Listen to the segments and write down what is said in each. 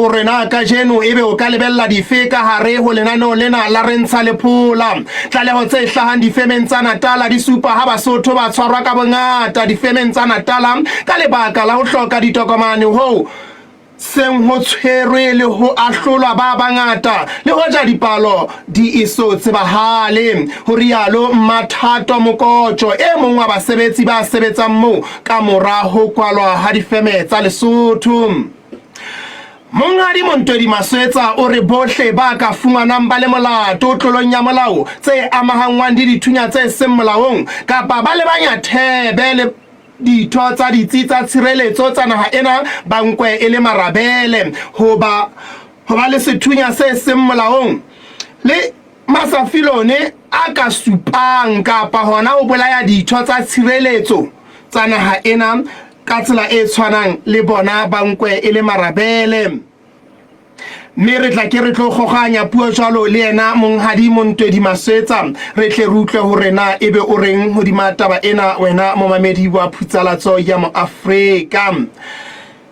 hore na kajeno ebe o ka lebella dife ka hare ho lenaneo lena la Re Ntsha Lephola. Tlaleho tse hlahang difemeng tsa Natala di supa ha Basotho ba tshwarwa ka bongata difemeng tsa Natala ka lebaka la ho hloka ditokomane hoo seng ho tshwerwe le ho ahlolwa ba bangata le hoja dipalo di eso tsebahale, ho rialo Mmathato Mokotjo, e mong wa basebetsi ba sebetsang moo ka mora ho kwalwa ha difeme tsa Lesotho. Monghadi Montwedi Maswetsa o re bohle ba ka fumanwang ba le molato tlolong ya molao tse amahanngwang le dithunya tse seng molaong kapa ba lebanya thebe le Ditho tsa ditsi tsa tshireletso tsa naha ena ba nkwe e le marabele hoba ho ba le sethunya se seng molaong le masafilone a ka supang kapa hona ho bolaya ditho tsa tshireletso tsa naha ena ka tsela e tshwanang le bona ba nkwe e le marabele. Mme re tla ke re tlo kgoganya puo jwalo le yena Monghadi Montwedi Maswetsa, re tle re utlwe hore na ebe o reng hodima taba ena, wena momamedi wa Phutsalatso ya Moafrika.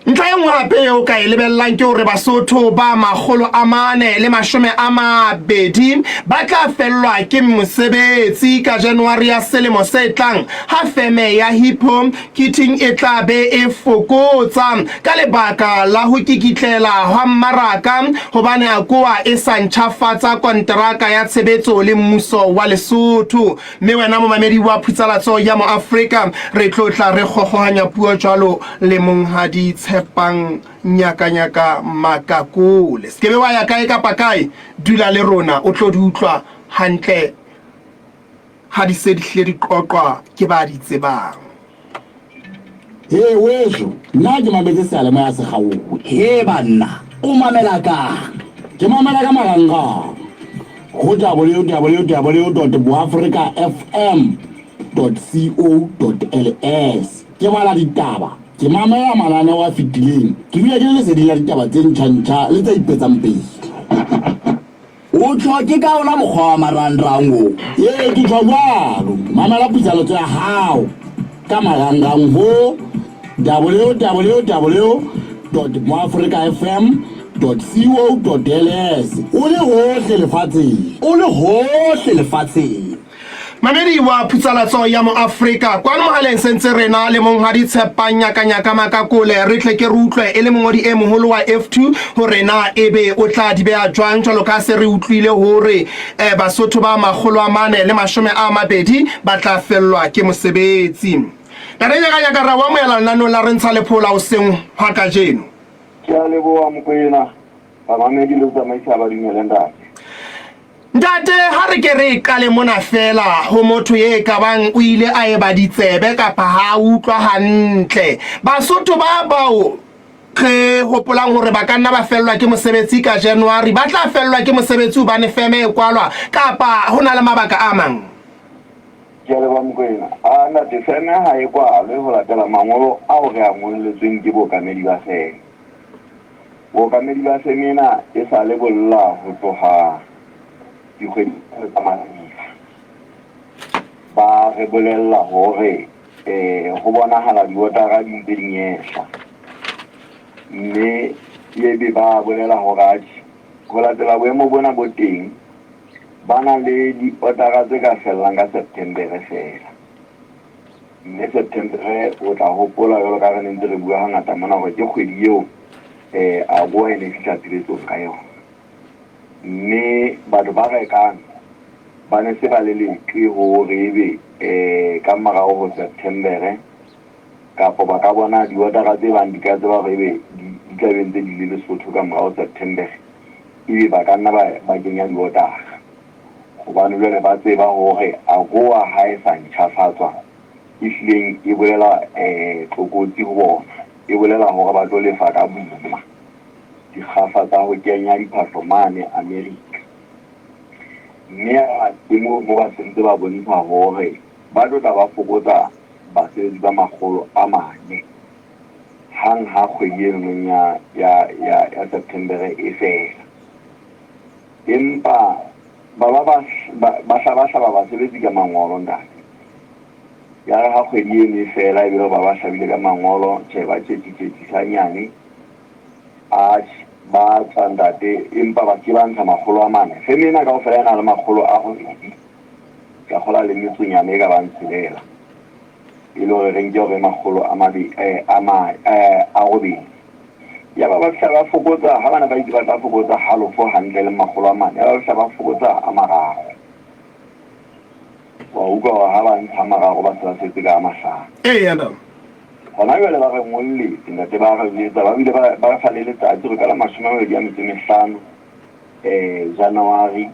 Ntlha e nngwe hape eo ka e lebellang ke hore Basotho ba 420 ba tla fellwa ke mosebetsi ka January ya selemo se tlang ha feme ya Hippo Keating e tla be e fokotsa ka lebaka la ho kikitlela hwa mmaraka hobane AGOA e sa ntjhafatsa konteraka ya tshebetso le mmuso wa Lesotho. Mme wena momamedi wa Phutsalatso ya Moafrika, re tlo tla re kgokgohanya puo jwalo le Monghadi Tshepang Nyakanyaka Makakole. Se ke be wa ya kae kapa kae, dula le rona o tlo di utlwa hantle ha di se di hlile di qoqwa ke ba di tsebang. He weso, nna ke mametse seyalemoya se kgaohe. He banna, o mamela kang? Ke mamela ka marangrang ho www dot boafrikafm dot co dot ls. Ke bala ditaba, ke mamela mananeo a fetileng, ke dula ke le leseding la ditaba tse ntjha-ntjha le tse ipetsang pele. O tjho ke ka ona mokgwa wa marangrang o? Ee, ke tjho jwalo. Mamela puisanotso ya hao ka marangrang ho www dot moafrikafm dot co dot ls o le hohle lefatsheng. O le hohle lefatsheng. Mamedi wa Phutsalatso ya Moafrika, kwano mohaleng se ntse rena le Monghadi Tshepang Nyakanyaka Makakole, re tle ke re utlwe e le mongodi e moholo wa F2 hore na ebe o tla di beha jwang jwalo ka se re utlwile hore eh, Basotho ba 420 ba tla fellwa ke mosebetsi. Ntate Nyakanyaka, ra o amohela lenaneong la Re Ntsha Lephola hoseng hwa kajeno. Ke a leboha Mokoena, bamamedi le botsamaisi ha ba dumele ntate. Ntate, ha re ke re e qale mona feela ho motho ye ka bang o ile a eba ditsebe kapa ha a utlwa hantle. Basotho ba bao re hopolang hore ba ka nna ba fellwa ke mosebetsi ka January, ba tla fellwa ke mosebetsi hobane feme e kwalwa kapa ho na le mabaka a mang? Ke a leboha Mokoena. A ntate, feme ha e kwalwe ho latela mangolo ao re a ngolletsweng ke bookamedi ba feme. Bookamedi ba feme ena e sa le bo lla ho tloha dikgwedi tsa mariha. Ba re bolella hore ho bonahala diotara di ntse di nyehla. Mme ebe ba bolela hore atjhe, ho latela boemo bona bo teng, ba na le diotara tse ka fellang ka Septembere feela. Mme September o tla hopola jwalo ka re ne ntse re bua hangata mona hore ke kgwedi eo AGOA e ne e fihla tshebetsong ka yona. Mme batho ba rekang ba ne se ba le leqe hore ebe ka morao ho September kapa ba ka bona diotara tse bang di ka tseba hore ebe di tla be ntse di le Lesotho ka morao September, ebe ba ka nna ba kenya diotara. Hobane jwale ba tseba hore AGOA ha e sa ntjhafatswa, ehlileng e bolela tlokotsi ho bona. E bolela hore ba tlo lefa ka boima dikgafa tsa ho kenya diphahlo mane Amerika. Mme ke moo mo ba sentse ba bontsha hore ba tlo tla ba fokotsa basebetsi ba 400 hang ha kgwedi eno ya September e fela. Empa ba ba ba ba hlaba-hlaba basebetsi ka mangolo, ntate. Yare ha kgwedi eno e fela, e be ba ba hlabile ka mangolo, tjhe, ba tjhetjitjhetjisa hanyane. Atjhe, ba. Ba tswa ntate, empa ba ke ba ntsha 400. Feme ena kaofela e na le 800. Ke a kgola le metsonyana e ka bang tshelela. E le hore re nke hore makgolo a mabe, eh, a ma, eh, a robedi. Yaba ba fihla ba fokotsa, ha bana ba itse ba tla fokotsa halofo hantle le 400, yaba ba fihla ba fokotsa a mararo. Wa utlwa hore ha ba ntsha a mararo ba se ba setse ka a mahlano. Eya, ntate. Hona jwale ba re ngolletse, ntate, ba re jwetsa, ba bile ba, ba re fa le letsatsi hore ka la 25 eh, January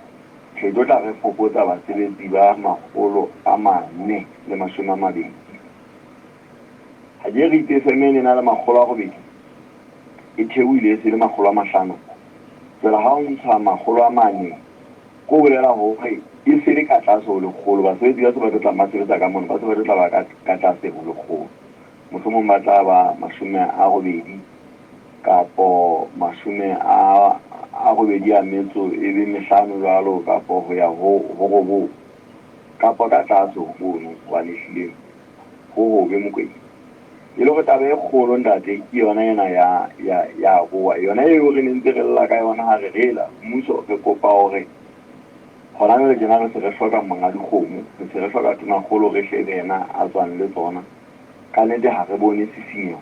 re tlo tla re fokotsa basebetsi ba 420. Ha ke re itse feme e ne e na le 800, e theohile e se le 500. Jwale ha o ntsha 400, ko bolela hore e se le ka tlase ho 100. Basebetsi ba se ba tlo tlang ba sebetsa ka mono, ba se ba tlo tla ba ka, ka tlase ho 100. Mohlomong ba tla ba 80 kapo 85 jwalo, kapo ho ya ho, ho 9, kapo ka tlase ho mono, hobane ehlile ho hobe Mokwena. E le hore taba e kgolo ntate ke yona ena ya, ya, ya boa. Yona eo re ne ntse re lla ka yona ha re rela mmuso, re kopa hore hona jwale tjena re se re hloka monga dikgomo, re se re hloka tonakgolo re hle ebe yena a tswang le tsona. Ka nnete ha re bone sisinyeho.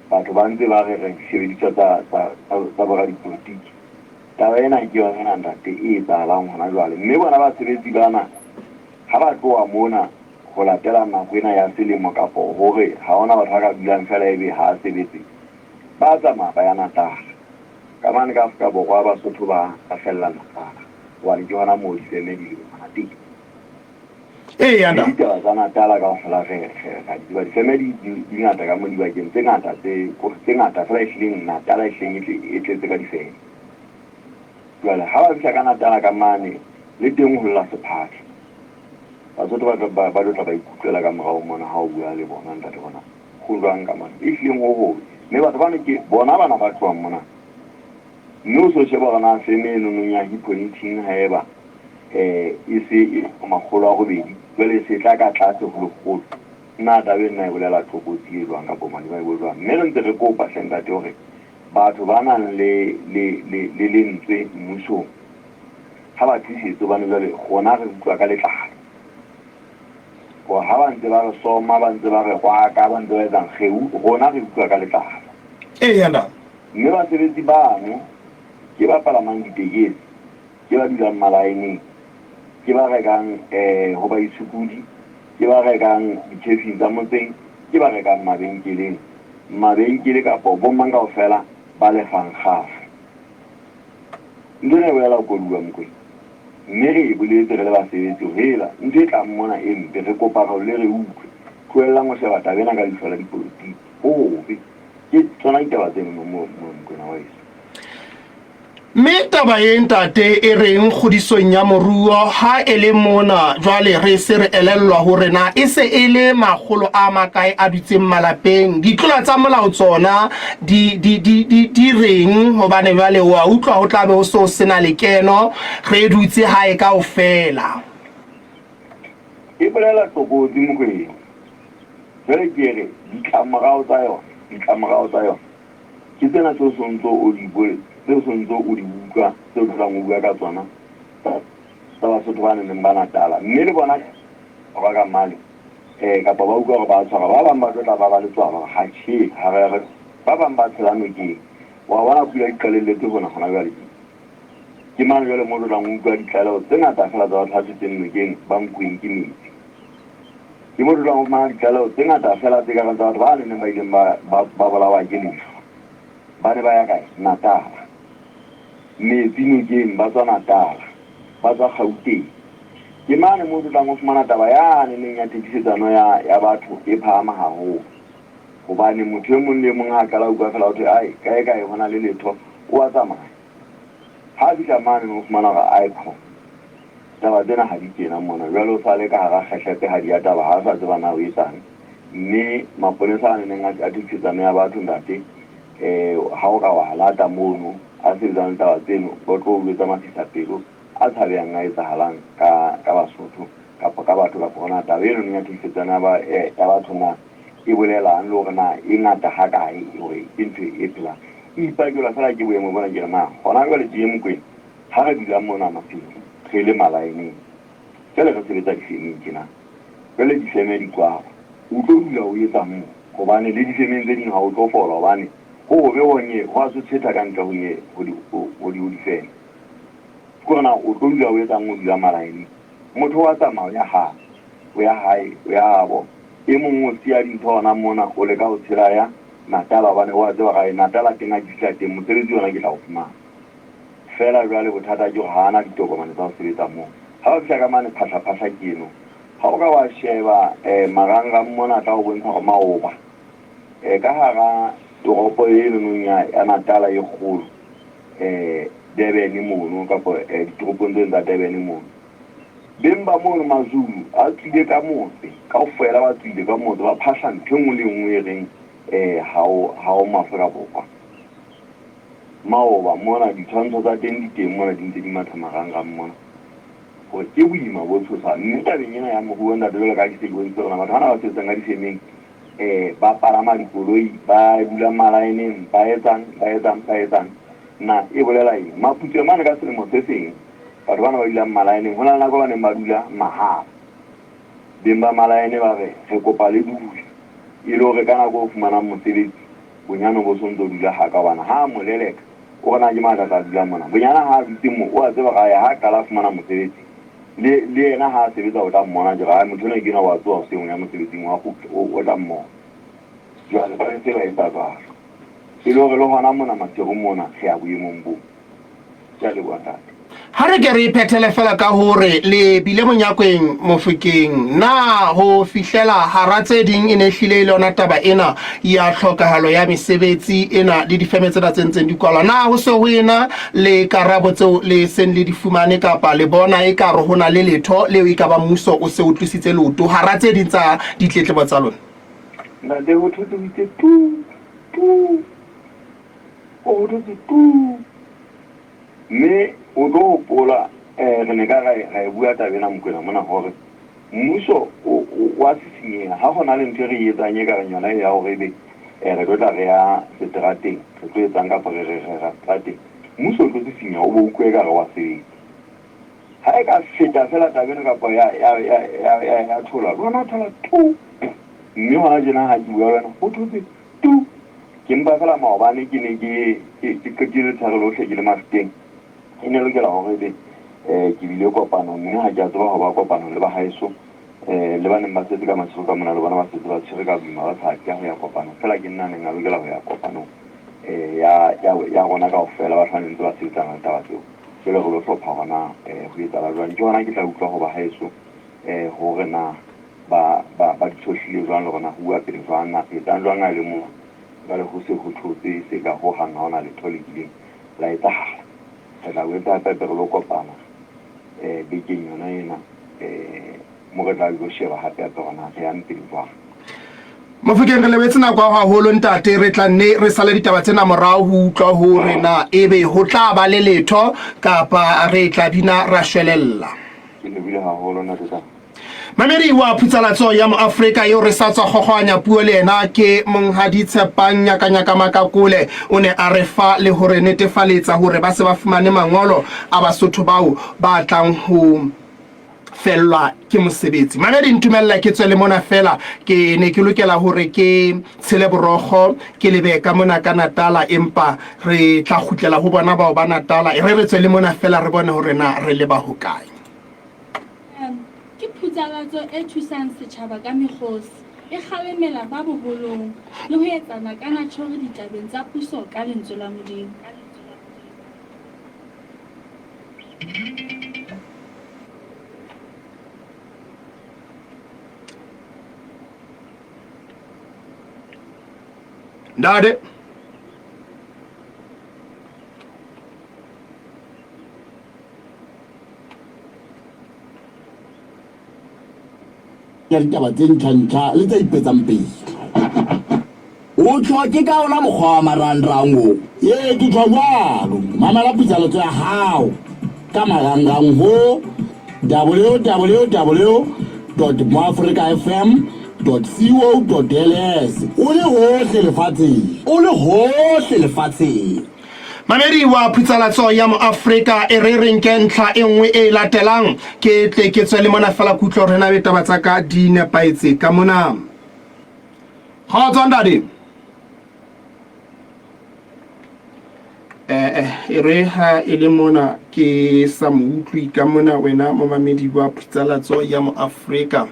Batho ba ntse ba re re disebediswa tsa, tsa, tsa, tsa boradipolotiki. Taba ena ke yona ena ntate e etsahalang hona jwale. Mme bona basebetsi bana ha ba tloha mona ho latela nako ena ya selemo kapo hore ha hona batho ba ka dulang feela ebe ha a sebetse, ba tsamaya ba ya Natala. Ka mane ka Afrika Borwa Basotho ba ba fella Natala hobane ke hona moo difeme di leng hona teng. Eya, Mme ditaba tsa Natala kaofela re, re, ra di tseba. Difeme di, di, di ngata ka mo dibakeng tse ngata tse, kore tse ngata feela ehlileng Natala ehlileng e tle, e tletse ka difeme. Jwale ha ba fihla ka Natala ka mane le teng ho lla sephatlo. Basotho ba tlo, ba, ba tlo tla ba ikutlwela ka morao mona ha o bua le bona ntate bona ho jwang ka mona. Ehlileng ho hobe. Mme batho bano ke bona bana ba tlohang mona. Mme o so sheba hore na feme enonong ya Hippolytine haeba eh e se e 800, jwale e se e tla ka tlase ho 100. Nna taba e nna e bolela tlokotsi e jwang kapo madimabe bo jwang. Mme re ntse re kopa hle ntate hore batho ba nang le, le, le, le lentswe mmusong ha ba tlisetse, hobane jwale rona re utlwa ka letlalo. Hore ha ba ntse ba re soma, ba ntse ba re rwaka, ba ntse ba etsang kgeu, rona re utlwa ka letlalo. Eya, ntate. Mme basebetsi bano ke ba palamang ditekesi, ke ba dulang malaeneng, ke ba rekang eh ho baitshokodi, ke ba rekang dikhefing tsa motseng, ke ba rekang mabenkeleng. Mabenkele kapo bo mang kaofela ba lefang kgafo. Ntho ena e bolela koduwa Mokwena. Mme re e boletse re le basebetsi hore hela ntho e tlang mona e mpe, re kopa hore le re utlwe. Tlohellang ho sheba taba ena ka leihlo la dipolotiki. Ho hobe. Ke tsona ditaba tseno mo, mo, Mokwena wa heso. Mme taba e ntate e reng kgodisong ya moruo ha e le mona jwale re se re elellwa hore na e se e le makgolo a makae a dutseng malapeng, ditlola tsa molao tsona di, di, di, di, di reng, hobane jwale wa utlwa ho tla be ho so sena lekeno, re dutse hae kaofela. E bolela tlokotsi Mokwena. Jwale ke re ditlamorao tsa yona, ditlamorao tsa yona ke tsena tseo sontso o di bole, tseo sontso o di utlwa, tseo dulang o bua ka tsona tsa Basotho ba neng ba Natala. Mme le bona ba ka mane eh kapa ba utlwa hore ba tshwara, ba bang ba tlo tla ba ba letswalo ha tjhe, ha re re ba bang ba tshela nokeng. Wa bona pula di qalelletse hona hona jwale. Ke mane jwale mo tlo tlang o utlwa ditlaleho tse ngata fela tsa batho ba tshetseng nokeng ba nkuweng ke metsi. Ke mo dulang ho fumana ditlaleho tse ngata feela tse ka reng tsa batho ba neng ba ileng ba, ba, ba bolawa ke lehlwa. Ba ne ba ya kae? Natala. Metsi nokeng, ba tswa Natala. Ba tswa Gauteng. Ke mane moo tlo tlang ho fumana taba yane neng ya thekisetsano ya, ya batho e phahama haholo. Hobane motho e mong le e mong ha a qala ho utlwa feela ho thwe, ai, kae kae ho na le letho, o a tsamaya. Ha a fihla mane o fumana hore aekho, taba tsena ha di tjena mona. Jwale o sa le ka hara kgehlepehadi ya taba, ha a sa tseba na o etsang. Mme maponesa a neng a thekisetsano ya batho ntate, ha o ka wa lata mono, a sebetsang le taba tseno, ba tlo o jwetsa masisapelo a tshabehang a etsahalang ka, ka Basotho kapa ka batho kapa hore na taba eno ya thekisetsano ya ba, ya batho na e bolelang le hore na e ngata hakae, hore ke ntho e phelang. E ipakelwa feela ke boemo bona ke re na hona jwale tje Mokwena ha re dula mona Maseru re le malaeneng jwale re sebetsa difemeng tjena jwale difeme di kwalwa o tlo dula o etsang mo hobane le difemeng tse ding ha o tlo fola hobane ho hobe ho nye ho a tshotshetha ka ntle ho nye ho di ho di ho difeme ke hore na o tlo dula o etsang o dula malaeneng motho wa tsamaya o ya hae o ya hae o ya habo e mong o siya dintho hona mona o leka ho tshela ya Natala hobane o a tseba hore Natala teng ha ke fihla teng mosebetsi ona ke tla o fumana. Feela jwale bothata ke hore ha a na ditokomane tsa ho sebetsa moo. Ha ba fihla ka mane phahla-phahla ke eno. Ha o ka wa sheba marangrang mona a tla o bontsha hore maoba ka hara toropo enonong ya Natala e kgolo Durban mono kapa ditoropong tseno tsa Durban mono. Beng ba mono Mazulu a tswile ka motse kaofela ba tswile ka motse ba phahla ntho e nngwe le e nngwe e reng ha o ha o Maafrika Borwa. Maoba mona ditshwantsho tsa teng di teng mona di ntse di matha marangrang mona hore ke boima bo tshosang. Mme tabeng ena ya moruo ntate jwalo ka ha ke se ke bontshitse hore na batho bana ba sebetsang ka difemeng ba palama dikoloi ba dula malaeneng ba etsang ba etsang ba etsang na e bolela eng? Maputswe mane ka selemo se seng Batho bana ba dulang malaeneng, ho na le nako ba neng ba dula mahala. Beng ba malaene ba re, Re kopa le dule, e le hore ka nako o fumanang mosebetsi, bonyane o bo so ntso dula ha ka hobane ha a mo leleka, o re na ke mang a tla tla dula mona. Bonyane ha a dutse moo, o a tseba hore ha a qala a fumana mosebetsi, le, le yena ha a sebetsa o tla mmona tje, hore motho enwa ke enwa wa tsoha hoseng o ya mosebetsing, wa kgutla, o, o tla mmona. Jwale ba ntse ba etsa jwalo. E le hore le hona mona Maseru mona re ya boemong boo. Ke a leboha ntate. Ha re ke re iphethele fela ka hore le bile monyakweng Mofokeng. Na ho fihlela hara tse ding e ne hlile e le yona taba ena ya tlhokahalo ya mesebetsi ena le difeme tsena tse ntseng di kwalwa? Na ho se ho ena le karabo tseo le seng le di fumane kapa le bona ekare ho na le letho leo e ka bang mmuso o se o tlositse leoto hara tse ding tsa ditletlebo tsa lona? Ntate ho thotse ho itse tu tu. O ho thotse tu. Mme o tlo hopola re ne ka ra e bua taba ena Mokwena mona hore mmuso o a sisinyeha ha hona le ntho e re e etsang e ka reng yona ya hore ebe re tlo tla re ya seterateng re tlo etsang kapa re re ra seterateng mmuso o tlo sisinyeha o bo utlwe ekare wa sebetsa. Ha e ka feta fela taba eno kapa ya ya ya ya ya ya thola le hona thola tu. Mme hona tjena ha ke bua le wena ho thotse tu. Ke mpa feela maobane ke ne ke ke qetile letshehare lohle ke le Mafikeng. E ne lokela hore ebe ke bile kopanong mme ha ke a tseba ho ba kopanong le ba haeso le ba neng ba setse ka Maseru ka mona le bona ba setse ba tshwere ka boima ba sa tla ho ya kopanong. Feela ke nna neng a lokela ho ya kopanong ya ya ya rona kaofela batho ba neng ntse ba sebetsana le taba tseo. Jwale re lo hlopha hore na ho etsahala jwang. Ke hona ke tla utlwa ho ba haeso hore na ba ba ba di tshohlile jwang le hore na ho uwa pele jwang, na re etsang jwang ha e le moo jwale ho se ho thotse se ka ho hang ha hona letho le kileng la etsahala. Re tla boetse hape hape re lo kopana bekeng yona ena mo re tla lo sheba hape hape hore na re yang pele jwang. Mofokeng re lebetse nako ya haholo ntate re tla nne re sale ditaba tsena morao ho utlwa hore na ebe ho tla ba le letho kapa re tla bina ra shwelella. Ke lebohile haholo ntate Tau. Mamedi wa phutsalatso ya Moafrika eo re sa tswa kgokgoanya puo le yena ke Monghadi Tshepang Nyakanyaka Makakole. O ne a re fa le ho re netefaletsa hore ba se ba fumane mangolo a Basotho bao ba tlang ho fellwa ke mosebetsi. Mamedi, ntumella ke tswe le mona feela. Ke ne ke lokela hore ke tshele borokgo ke lebe ka mona ka Natala, empa re tla kgutlela ho bona bao ba Natala. E re re tswe le mona feela re bone hore na re leba hokae. Ke phutsalatso e thusang setjhaba ka mekgosi, e kgalemela ba boholong, le ho etsa nakanatjhori ditabeng tsa puso ka Lentswe la Modimo. Ntate. Ya ditaba tse ntjha-ntjha le tse ipetsang pele. O tjho ke ka ona mokgwa wa marangrang o? Ee, ke tjho jwalo. Mamela pitsaletso ya hao ka marangrang ho www dot moafrikafm. Dot co dot ls o le hohle lefatsheng. O le hohle lefatsheng. Mamedi wa phutsalatso ya Moafrika, e re re nke ntlha e nngwe e latelang. Ke tle ke tswe le mona fela kutlo hore na ebe taba tsa ka di nepahetse ka mona. Kgotso ntate. Eh, e re ha e le mona ke sa mo utlwi ka mona wena momamedi wa phutsalatso ya Moafrika.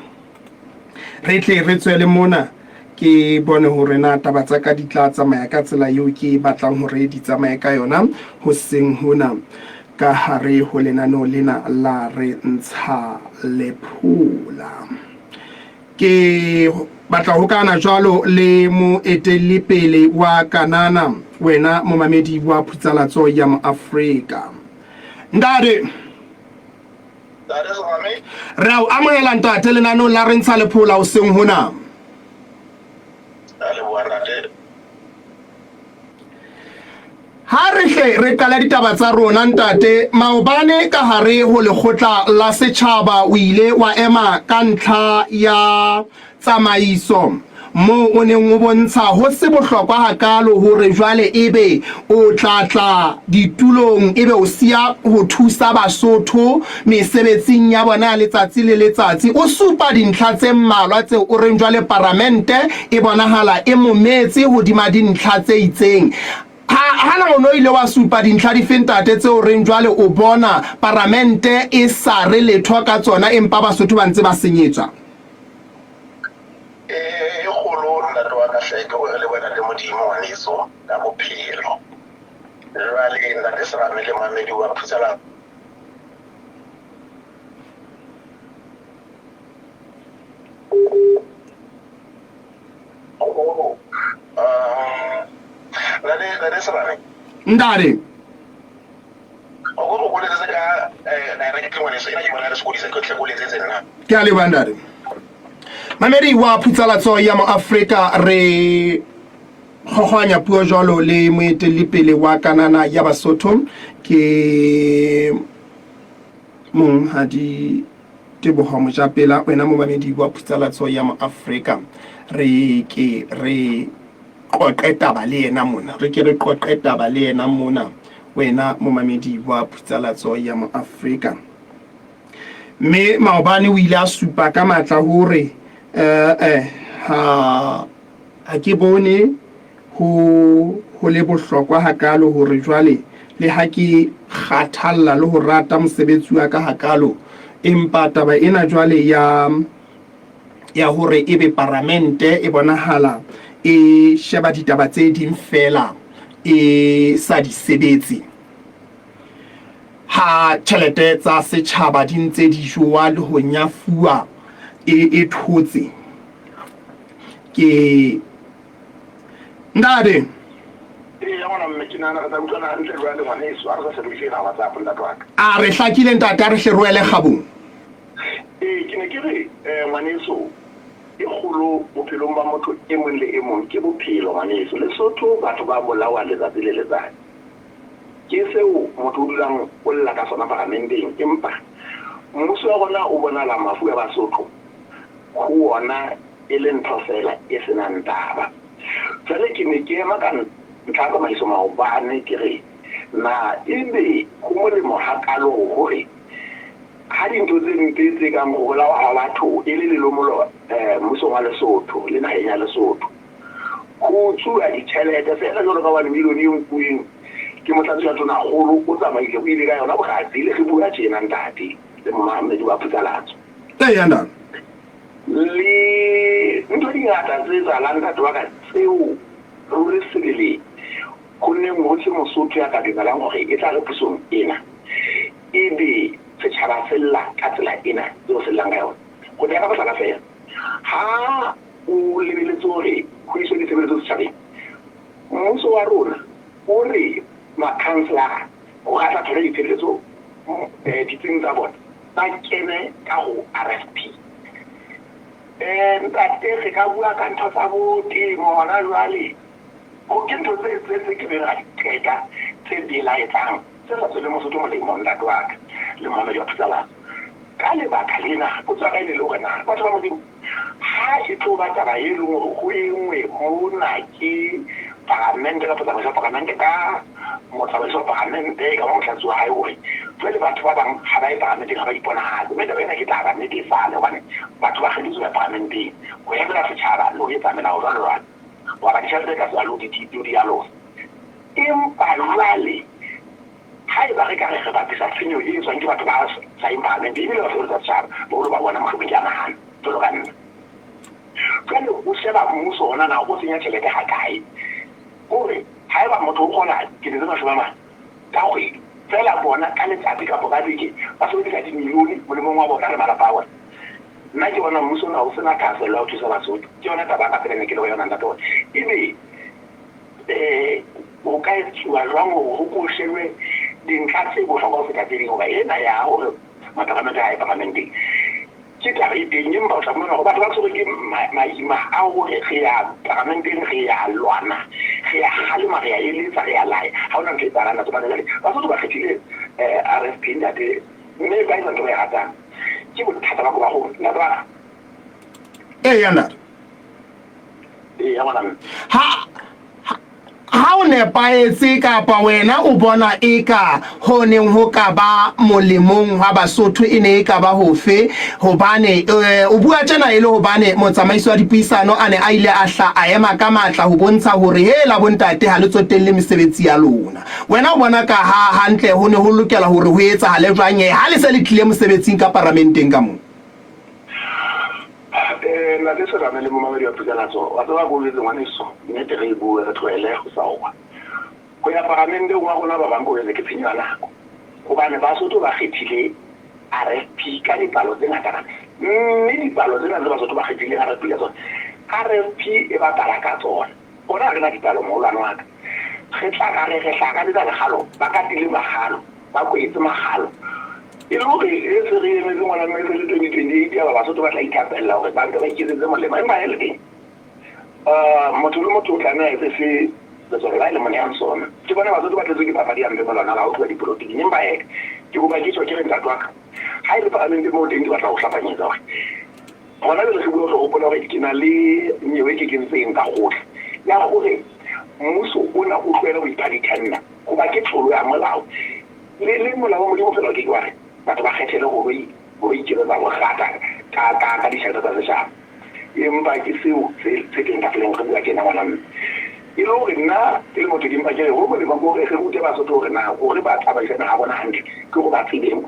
Re tle re tswele mona ke bone hore na taba tsa ka di tla tsamaya ka tsela eo ke batlang hore di tsamaye ka yona hoseng hona ka hare ho lenaneo lena la Re Ntsha Lephola. Ke batla ho hokahana jwalo le moetelli pele wa Kanana, wena momamedi wa phutsalatso ya Moafrika. Ntate. Re a o amohela ntate lenaneong la Re Ntsha Lephola hoseng hona. Ha re hle re qala ditaba tsa rona ntate, maobane ka hare ho lekgotla la setjhaba o ile wa ema ka ntlha ya tsamaiso moo o neng o bontsha ho se bohlokwa hakaalo hore jwale ebe o tla tla ditulong ebe o siya ho thusa Basotho mesebetsing ya bona ya letsatsi le letsatsi. O supa dintlha tse mmalwa tseo o reng jwale paramente e bonahala e mometse hodima dintlha tse itseng. Ha, hana o no ile wa supa dintlha dife ntate tseo o reng jwale o bona paramente e sa re letho ka tsona empa Basotho ba ntse ba senyetswa? E kgolo ntate wa ka hle ke gore le wena le Modimo ngwaneso ka bophelo. Jwale ntate Serame le mamedi wa Phutsela Ntate Serame. Ntate. O go boleletse ka directly ngwaneso ena ke bona re sokodisa ke tle go letsetse nna. Ke a leboha ntate. Mamedi wa Phutsalatso ya Moafrika re kgokgoanya puo jwalo le moetellipele wa Kanana ya Basotho ke Monghadi Teboho Mojapela wena momamedi wa Phutsalatso ya Moafrika re ke re qoqe taba le yena mona re ke re qoqe taba le yena mona wena momamedi wa Phutsalatso ya Moafrika. Mme maobane o ile a supa ka matla hore eh ha ha ke bone ho ho le bohlokwa hakaalo hore jwale le ha ke kgathalla le ho rata mosebetsi wa ka hakaalo empa taba ena jwale ya ya hore ebe paramente e bonahala e sheba ditaba tse ding feela e sa di sebetse. Ha tjhelete tsa setjhaba di ntse di jowa le ho nyafuwa e, e thotse. Ke ntate. Eya ngwana mme ke nahana re tla utlwana hantle jwale ngwaneso, ha re sa sebedise ena WhatsApp ntate wa ka. A re hlakile ntate, a re hle re wele kgabong. Ee, ke ne ke re ngwaneso, e kgolo bophelong ba motho e mong le e mong ke bophelo ngwaneso. Lesotho batho ba bolawa letsatsi le letsatsi. Ke seo motho o dulang o lla ka sona paramenteng empa mmuso wa rona o bonahala mafu a Basotho ho wona e le ntho feela e se nang taba. Jwale ke ne ke ema ka ntlha ya tsamaiso maobane ke re na ebe ho molemo hakalo hore ha dintho tse mpe tse kang ho bolawa ha batho e le lelomolo mmusong wa Lesotho le naheng ya Lesotho, ho utsuwa ditjhelete feela jwalo ka hobane milione e nkuweng ke motlatsi wa tonakgolo o tsamaile o ile ka yona Brazil re bua tjena ntate le momamedi wa phutsalatso. Eya ntate. Le ntho di ngata tse etsahalang ntate wa ka tseo ruri sebele ho neng ho se Mosotho ya ka dumelang hore e tla re pusong ena ebe setjhaba se lla ka tsela ena eo se llang ka yona. Ho tea ka mohlala feela ha o lebeletse hore ho iswe ditshebeletso setjhabeng, mmuso wa rona o re makhanselara hore a tla thola ditshebeletso ditsing tsa bona ba kene ka ho RFP. Ntate re ka bua ka ntho tsa bo temo hona jwale, ho ke ntho tse tse tse ke beng ra di qeta tse belaetsang tse sa tsweleng Mosotho molemo ntate wa ka le Mohammed wa Phutsalatso. Ka lebaka lena potso ya ka e ne le hore na batho ba Modimo ha ha e tlo ba taba e leng hore ho engwe mona ke paramente kapa tsamaiso ya paramente ka motsamaiso wa paramente kapa motlatsi wa hae hore jwale batho ba bang ha ba ye paramenteng ha ba iponahatse. Mme taba ena ke taba nnete e sale hobane batho ba kgethetswe ho ya paramenteng ho emela setjhaba le ho etsa melao jwalo jwalo. Hoba ditjhelete ka tsela le ho di alosa. Empa jwale haeba re ka re re bapisa tshenyo e etswang ke batho ba sa yeng paramenteng ebile ba sebeletsa setjhaba, boholo ba bona mohlomong ke a nahana jwalo ka nna. Jwale o sheba mmuso ona na o senya tjhelete hakae. Kore haeba motho o kgola 40 000 ka kgwedi, feela bona ka letsatsi kapa ka beke ba sebedisa dimilione molemong wa bona le malapa a bona. Nna ke bona mmuso ona o sena thahasello ya ho thusa Basotho. Ke yona taba ya ka feela e ne ke le ho yona ntate hore ebe ho ka etsuwa jwang hore ho ko shejwe dintlha tse bohlokwa ho feta tse ding hoba ena ya hore maparamente ha ye paramenteng ke taba e teng, empa o tla fumana hore batho ba tshwerwe ke maima a hore re ya paramenteng, re ya lwana, re ya kgalema, re ya eletsa, re ya laya, ha hona ntho e etsahalang. Ntate hobane jwale Basotho ba kgethile RFP ntate, mme ba etsa ntho ba e ratang. Ke bothata ba ko ba rona ntate wa ka. Eya ntate. Eya ngwana mme. Ha ha o nepahetse kapa wena o bona eka ho neng ho ka ba molemong hwa Basotho e ne e ka ba hofe? Hobane o bua tjena e le hobane motsamaisi wa dipuisano a ne a ile a hla a ema ka matla ho bontsha hore hela bontate ha le tsotelle mesebetsi ya lona. Wena o bona ka ha hantle ho ne ho lokela hore ho etsahale jwang he ha le se le tlile mosebetsing ka paramenteng ka moo? Ntate Serame le momamedi wa Phukalatso, wa tseba ko jwetse ngwaneso, nnete re e bue re tlohele ho saoa. Ho ya paramenteng wa rona ba bang ko jwetse ke tshenyo ya nako. Hobane Basotho ba kgethile RFP ka dipalo tse ngata ngata. Mme dipalo tsena tse Basotho ba kgethileng RFP ka tsona, RFP e bapala ka tsona. Rona ha re na dipalo moholwane wa ka. Re tla ra re re hlakanetsa lekgalo, ba katile makgalo, ba kwetse makgalo. E le hore e se re emetse ngwana mme se le 2028 yaba Basotho ba tla ithapella hore ba mpe ba iketsetse molemo. Empa e le teng, motho le motho o tlameha a etse se letswalo la hae le mo nehang sona. Ke bona Basotho ba tletswe ke papadi hampe molwana ha ho tluwa dipolotiking. Empa hee, ke kopa ke tjho ke re ntate wa ka, ha e le paramente moo teng ke batla ho hlapanyetsa hore hona jwale re bua re hopola hore ke na le nyewe e ke kentseng ka kgotla ya hore mmuso ona o tlohele ho ipha di-tender hoba ke tlolo ya molao. Le le molao wa Modimo fela o ke ke wa re batho ba kgethele ho lo iketsetsa ho rata ka ka ka ditjhelete tsa setjhaba. Empa ke seo se se teng tafoleng re bua tjena ngwana mme. E le hore nna ke le motho ke mpa ke re ho molemo ke hore re rute Basotho hore na hore ba tsamaisane ha bona hantle ke hore ba tsebeng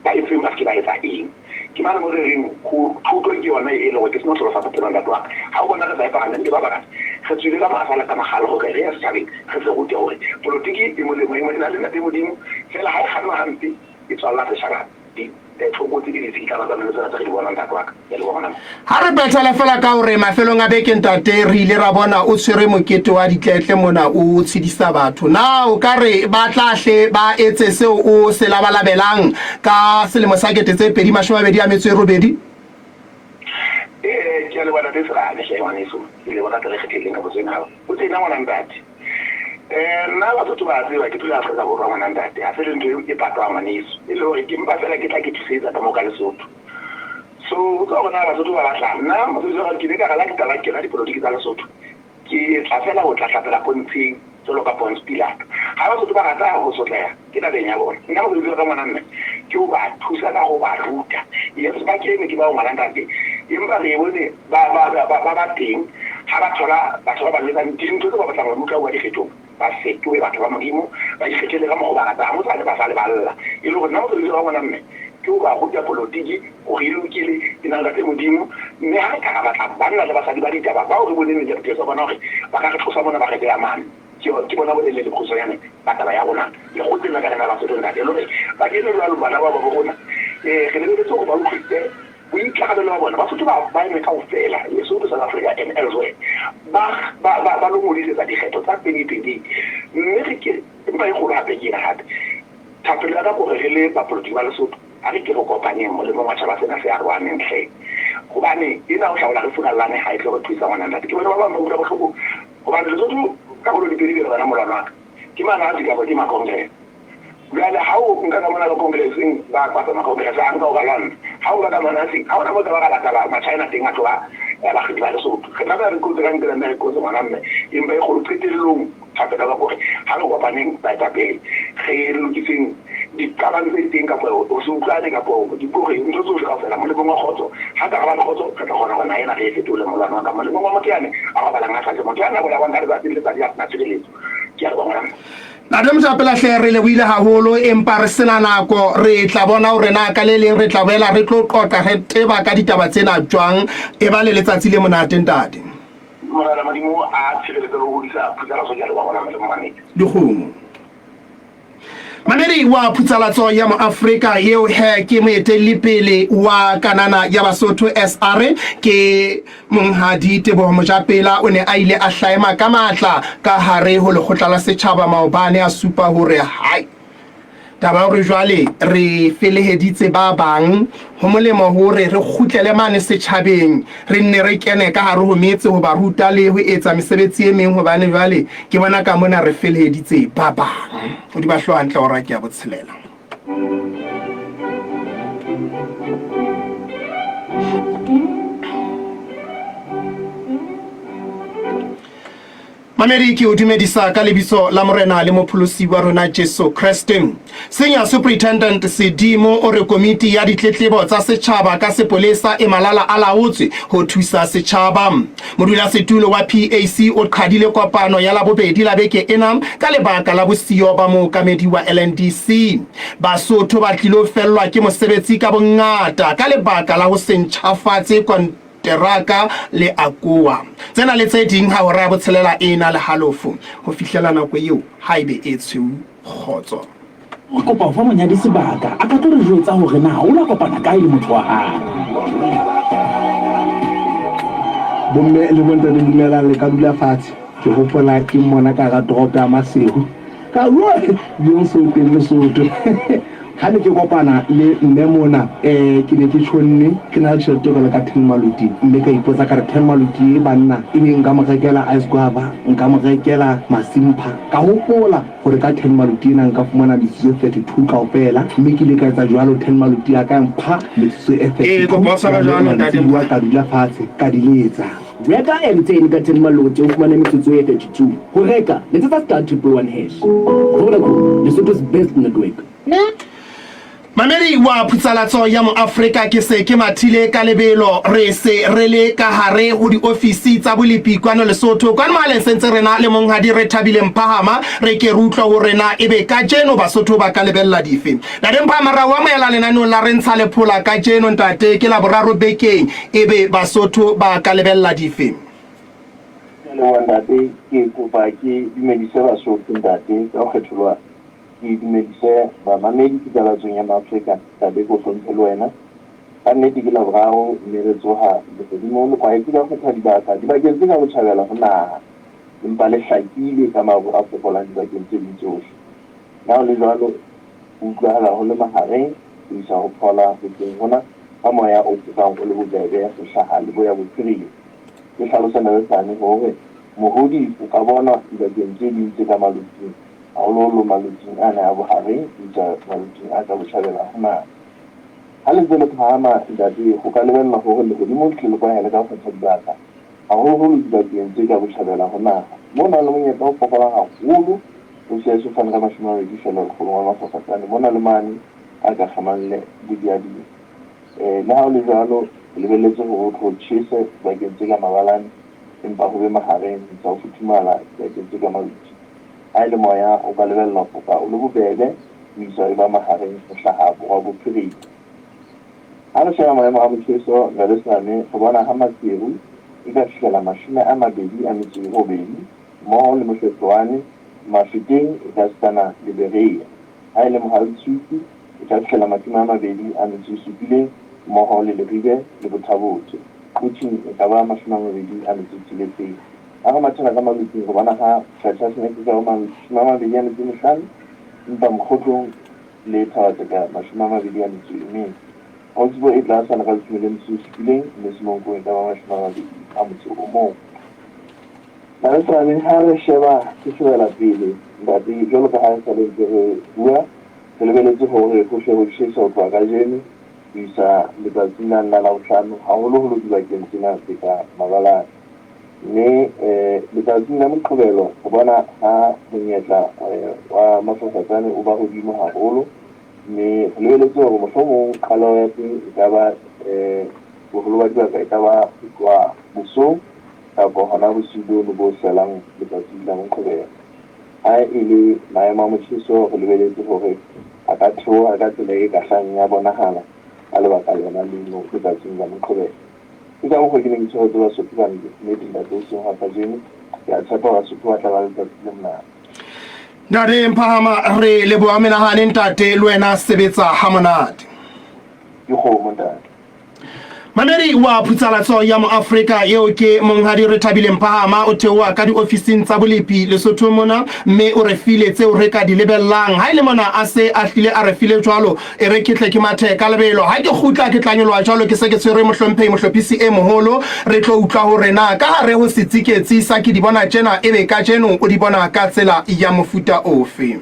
ba etseng ba se ke ba etsa eng. Ke mane mo re reng ho thuto ke yona e le hore ke senotlolo sa bophelo ntate wa ka. Ha o bona re sa ye paramente ba bangata re tswile ka masa le ka makgalo hore re ye setjhabeng re se rute hore polotiki e molemo e na le ntate Modimo feela ha e kgannwa hampe e tswalla setjhaba ditlokotsi le ditshitla tsa tsena tse re di bonang ntate wa ka. Ke a leboha ngwana. Ha re phethela fela ka hore mafelong a beke ntate re ile ra bona o tshwere mokete wa ditletle mona o tshedisa batho. Na o ka re ba tla hle ba etse seo o se labalabelang ka selemo sa 2028? Ee, ke a leboha ntate Serame hle ngwaneso. Ke leboha ka tsela e kgethehileng ka potso ena. O tjena ngwana ntate. Nna Basotho ba tseba ke dula Afrika Borwa ngwana ntate. Ha se le ntho e patwang ngwaneso. E le hore ke mpa fela ke tla ke thusetsa ka moo ka Lesotho. So ho tswa hore na Basotho ba batlang. Nna mosebetsi wa ka ke ile ka rala ke qala ke kena dipolotiki tsa Lesotho. Ke tla fela ho tla hlapela pontsheng jwalo ka Ponce Pilato. Ha Basotho ba rata ho sotleha ke tabeng ya bona. Nna mosebetsi wa ka ngwana mme ke ho ba thusa ka ho ba ruta. Yes ba kene ke bao ngwana ntate. Empa re bone ba ba ba ba ba teng ha ba thola batho ba ba jwetsang dintho tse ba batlang ho di utlwa ho bua dikgethong. Ba fetohe batho ba Modimo, ba ikgethele ka mokgwa o ba ratang, ho sa le ba sa le balla. E le hore nna mosebetsi wa ngwana mme ke ho ba ruta polotiki hore e lokile, e na le Ntate Modimo. Mme ha re ka ra batla banna le basadi ba ditaba bao re boneng dipheo tsa bona hore ba ka re tlosa mona ba re beya mane, ke ke bona bolelele bokgutshwanyane ba taba ya rona lekgotleng la ka lena la Basotho ntate. E le hore ba kene jwalo bana bao ba bo rona, re lebeletse hore ba utlwisise boikarabelo ba bona. Basotho ba ba eme kaofela, Lesotho, South Africa and elsewhere, ba ba ba ba lo ngodisetsa dikgetho tsa 2028. Mme re ke empa e kgolo hape ke ena hape. Thapelo ya ka ke hore re le bapolotiki ba Lesotho, a re ke re kopaneng molemong wa tjhaba sena se arohaneng hle. Hobane ena ho hlaola re furallane ha e tlo re thusa ngwana ntate. Ke bone ba bang ba utlwa bohloko hobane Lesotho karolo di pedi bjale wena molwana wa ka. Ke Manazi kapa ke Macongress. Jwale ha o nka ka mona ka Congresseng ba kwatsa ma-Congress a nka o ka lwantsha. Ha o nka ka Manazing ha hona moo ka ba ra lata ma-China teng a tloha Ya bakgethi ba Lesotho. Re tlameha re qotse ka nqena mme re qotse ngwana mme. Empa e kgolo qetellong thapelo ya ka kore ha re kopaneng baetapele re lokiseng diqabang tse teng kapa ho se utlwane kapa dikore ntho tsohle kaofela molemong wa kgotso. Ha ka ra ba le kgotso re tla kgona hore naha ena re e fetole molwana wa ka molemong wa motho yane a robalang a sa je, motho yane a bolawang ka letsatsi le letsatsi a sena tshireletso. Ke a leboha ngwana mme. Ntate Mojapela hle re lebohile haholo empa re sena nako re tla bona hore na ka le leng re tla boela re tlo qoqa re teba ka ditaba tsena jwang. E ba le letsatsi le monate ntate. Morena Modimo a tshireletse le ho hodisa Phutsalatso ke a leboha ngwana mme le momamedi. Dikgomo. Mamedi wa Phutsalatso ya Moafrika eo he ke moetelli pele wa Kanana ya Basotho SR ke Monghadi Teboho Mojapela o ne a ile a hlaema ka matla ka hare ho lekgotla la setjhaba maobane a supa hore hai taba ya hore jwale re feleheditse ba bang ho molemo hore re kgutlele mane setjhabeng re nne re kene ka hare ho metse ho ba ruta le ho etsa mesebetsi e meng hobane jwale ke bona ka mona re feleheditse ba bang. O di ba hloha hantle hora ke ya botshelela. Mamedi ke o dumedisa ka lebitso la Morena le Mopholosi wa rona Jesu Kreste. Senior Superintendent Sedimo o re komiti ya ditletlebo tsa setjhaba ka sepolesa e malala a laotswe ho thusa setjhaba. Modulasetulo wa PAC o qhadile kopano ya Labobedi la beke ena ka lebaka la bosiyo ba mookamedi wa LNDC. Basotho ba tlilo fellwa ke mosebetsi ka bongata ka lebaka la ho se ntjhafatse konteraka le ACOA. Tsena le tse ding ha hora ya botshelela e ena le halofo. Ho fihlela nako eo, haebe e tshweu, kgotso. Re kopa ho fa monyadi sebaka a ka tlo re jwetsa hore na o la kopana kae le motho wa hae. Bomme le bontate dumelang le ka dula fatshe. Ke hopola ke mmona ka hara toropo ya Maseru. Ka bjong so teng Lesotho. Ha ne ke kopana le mme mona eh ke ne ke tjhonne ke na le tjhelete jwalo ka ten maluti mme ka ipotsa ka re ten maluti e banna ebe nka mo rekela ice guava nka mo rekela masimpha ka hopola Hore ka ten maluti ena nka fumana metsotso e 32 kaofela, mme ke ile ka etsa jwalo. Ten maluti ya ka ya mpha metsotso e Ee, 32. kopa o tshware Jwale jwalo, Ntate mantsibuwa Mpha. ka dula fatshe ka di letsa. Reka MTN ka ten maluti o fumane metsotso e 32. Ho reka, letsetsa star triple one hash. Vodacom, Lesotho's best network. Mamedi wa Phutsalatso ya Moafrika ke se ke mathile ka lebelo re se re le ka hare ho diofisi tsa bolepi kwano Lesotho. Kwano mohaleng se ntse re na le monghadi Rethabile Mphahama re ke re utlwe hore na ebe kajeno Basotho ba ka lebella dife. Ntate Mphahama ra o amohela lenaneong la Re Ntsha Lephola kajeno ntate ke Laboraro bekeng ebe Basotho ba ka lebella dife? Ke a leboha ntate, ke kopa ke dumedise Basotho ntate ka ho kgetholoha. Ke dumedise bamamedi Phutalatsong ya Maafrika, Ntate ke o hlomphe le wena. Ka nnete ke Laboraro mme re tsoha lehodimo le kwahetse ka kgotha dibaka dibakeng tse ka botjhabela ho naha, empa le hlakile ka maru a fokolang dibakeng tse ding tsohle. Le ha ho le jwalo, ho utlwahala ho le mahareng ho isa ho phola hoseng hona ka moya o fokang o le bobebe ho hlaha leboya-bophirima. Ke hlalosa Nelesane hore mohodi o ka bonwa dibakeng tse ding tse ka maloting. haholoholo maloting ana a bohareng ho isa maloting a ka botjhabela ho naha. Ha le ntse le phahama, Ntate, ho ka lebellwa hore lehodimo le tle le kwahele ka ho kgetha dibaka, haholoholo dibakeng tse ka botjhabela ho naha, moo nang le monyetla o fokolang haholo ho siya sefane ka 20 feela lekgolong wa mafafatsane mona le mane a ka kgemang le bodiading. Le ha ho le jwalo, re lebelletse hore ho tle ho tjhese dibakeng tse ka mabalane empa ho be mahareng ho isa ho futhumala dibakeng tse ka maluti. Ha e le moya, o ka lebellwa foka o le bobebe ho isa e ba mahareng ho hlaha borwa-bophirima. Ha re sheba maemo a motjheso Nalesane, re bona ha Maseru e ka fihlela 28 mmoho le Mohlehloane, Mafeteng e ka sitana le Berea. Ha e le Mohaltswitsi e ka fihlela 27 mmoho le Leribe le Botha-Bothe. Quthing e ka ba 26. Ha re mathela ka maloting re bona ha Qachaseneke e ka ba 25, empa Mokgotlong le Thaba-Tseka 24. Gaotsibo e tlasana ka 17, mme Semonkong e ka ba 21. Nalesane, ha re sheba se shebela pele, ntate, jwalo ka ha e sa le ntse re bua, re lebeletse hore ho hle ho tjhese ho tloha kajeno. ho isa letsatsing lane la Labohlano, haholoholo dibakeng tsena tse ka mabalane. Mme letsatsing la Moqebelo re bona ha monyetla wa mafafatsane o ba hodimo haholo, mme re lebeletse hore mohlomong qaleho ya teng e ka ba boholo ba dibaka e ka ba ho tloha mesong kapa hona bosiu bono bo felang letsatsing la Moqebelo. Ha e le maemo a motjheso re lebeletse hore a ka theoha ka tsela e ka hlang ya bonahala ka lebaka lona leno letsatsing la Moqebelo. Ke ka mokgwa ke neng ke tshwaretse Basotho ba nnete ntate hoseng hwa kajeno. Ke a tshepa Basotho ba tla ba le letsatsi le monate. Ntate Mphahama re leboha menahane ntate le wena sebetsa ha monate. Ke kgomo ntate. Mamedi wa phutsalatso ya Moafrika eo ke Monghadi Rethabile Mphahama o theoha ka diofising tsa bolepi Lesotho mona mme o re file tseo re ka di lebellang. Ha e le mona a se a hlile a re file jwalo, e re ke tle ke mathe ka lebelo. Ha ke kgutla ke tla nyoloha jwalo ke se ke tshwere mohlomphehi mohlophisi e moholo. Re tlo utlwa hore na ka hare ho setsiketsi sa ke di bona tjena ebe kajeno o di bona ka tsela ya mofuta ofe.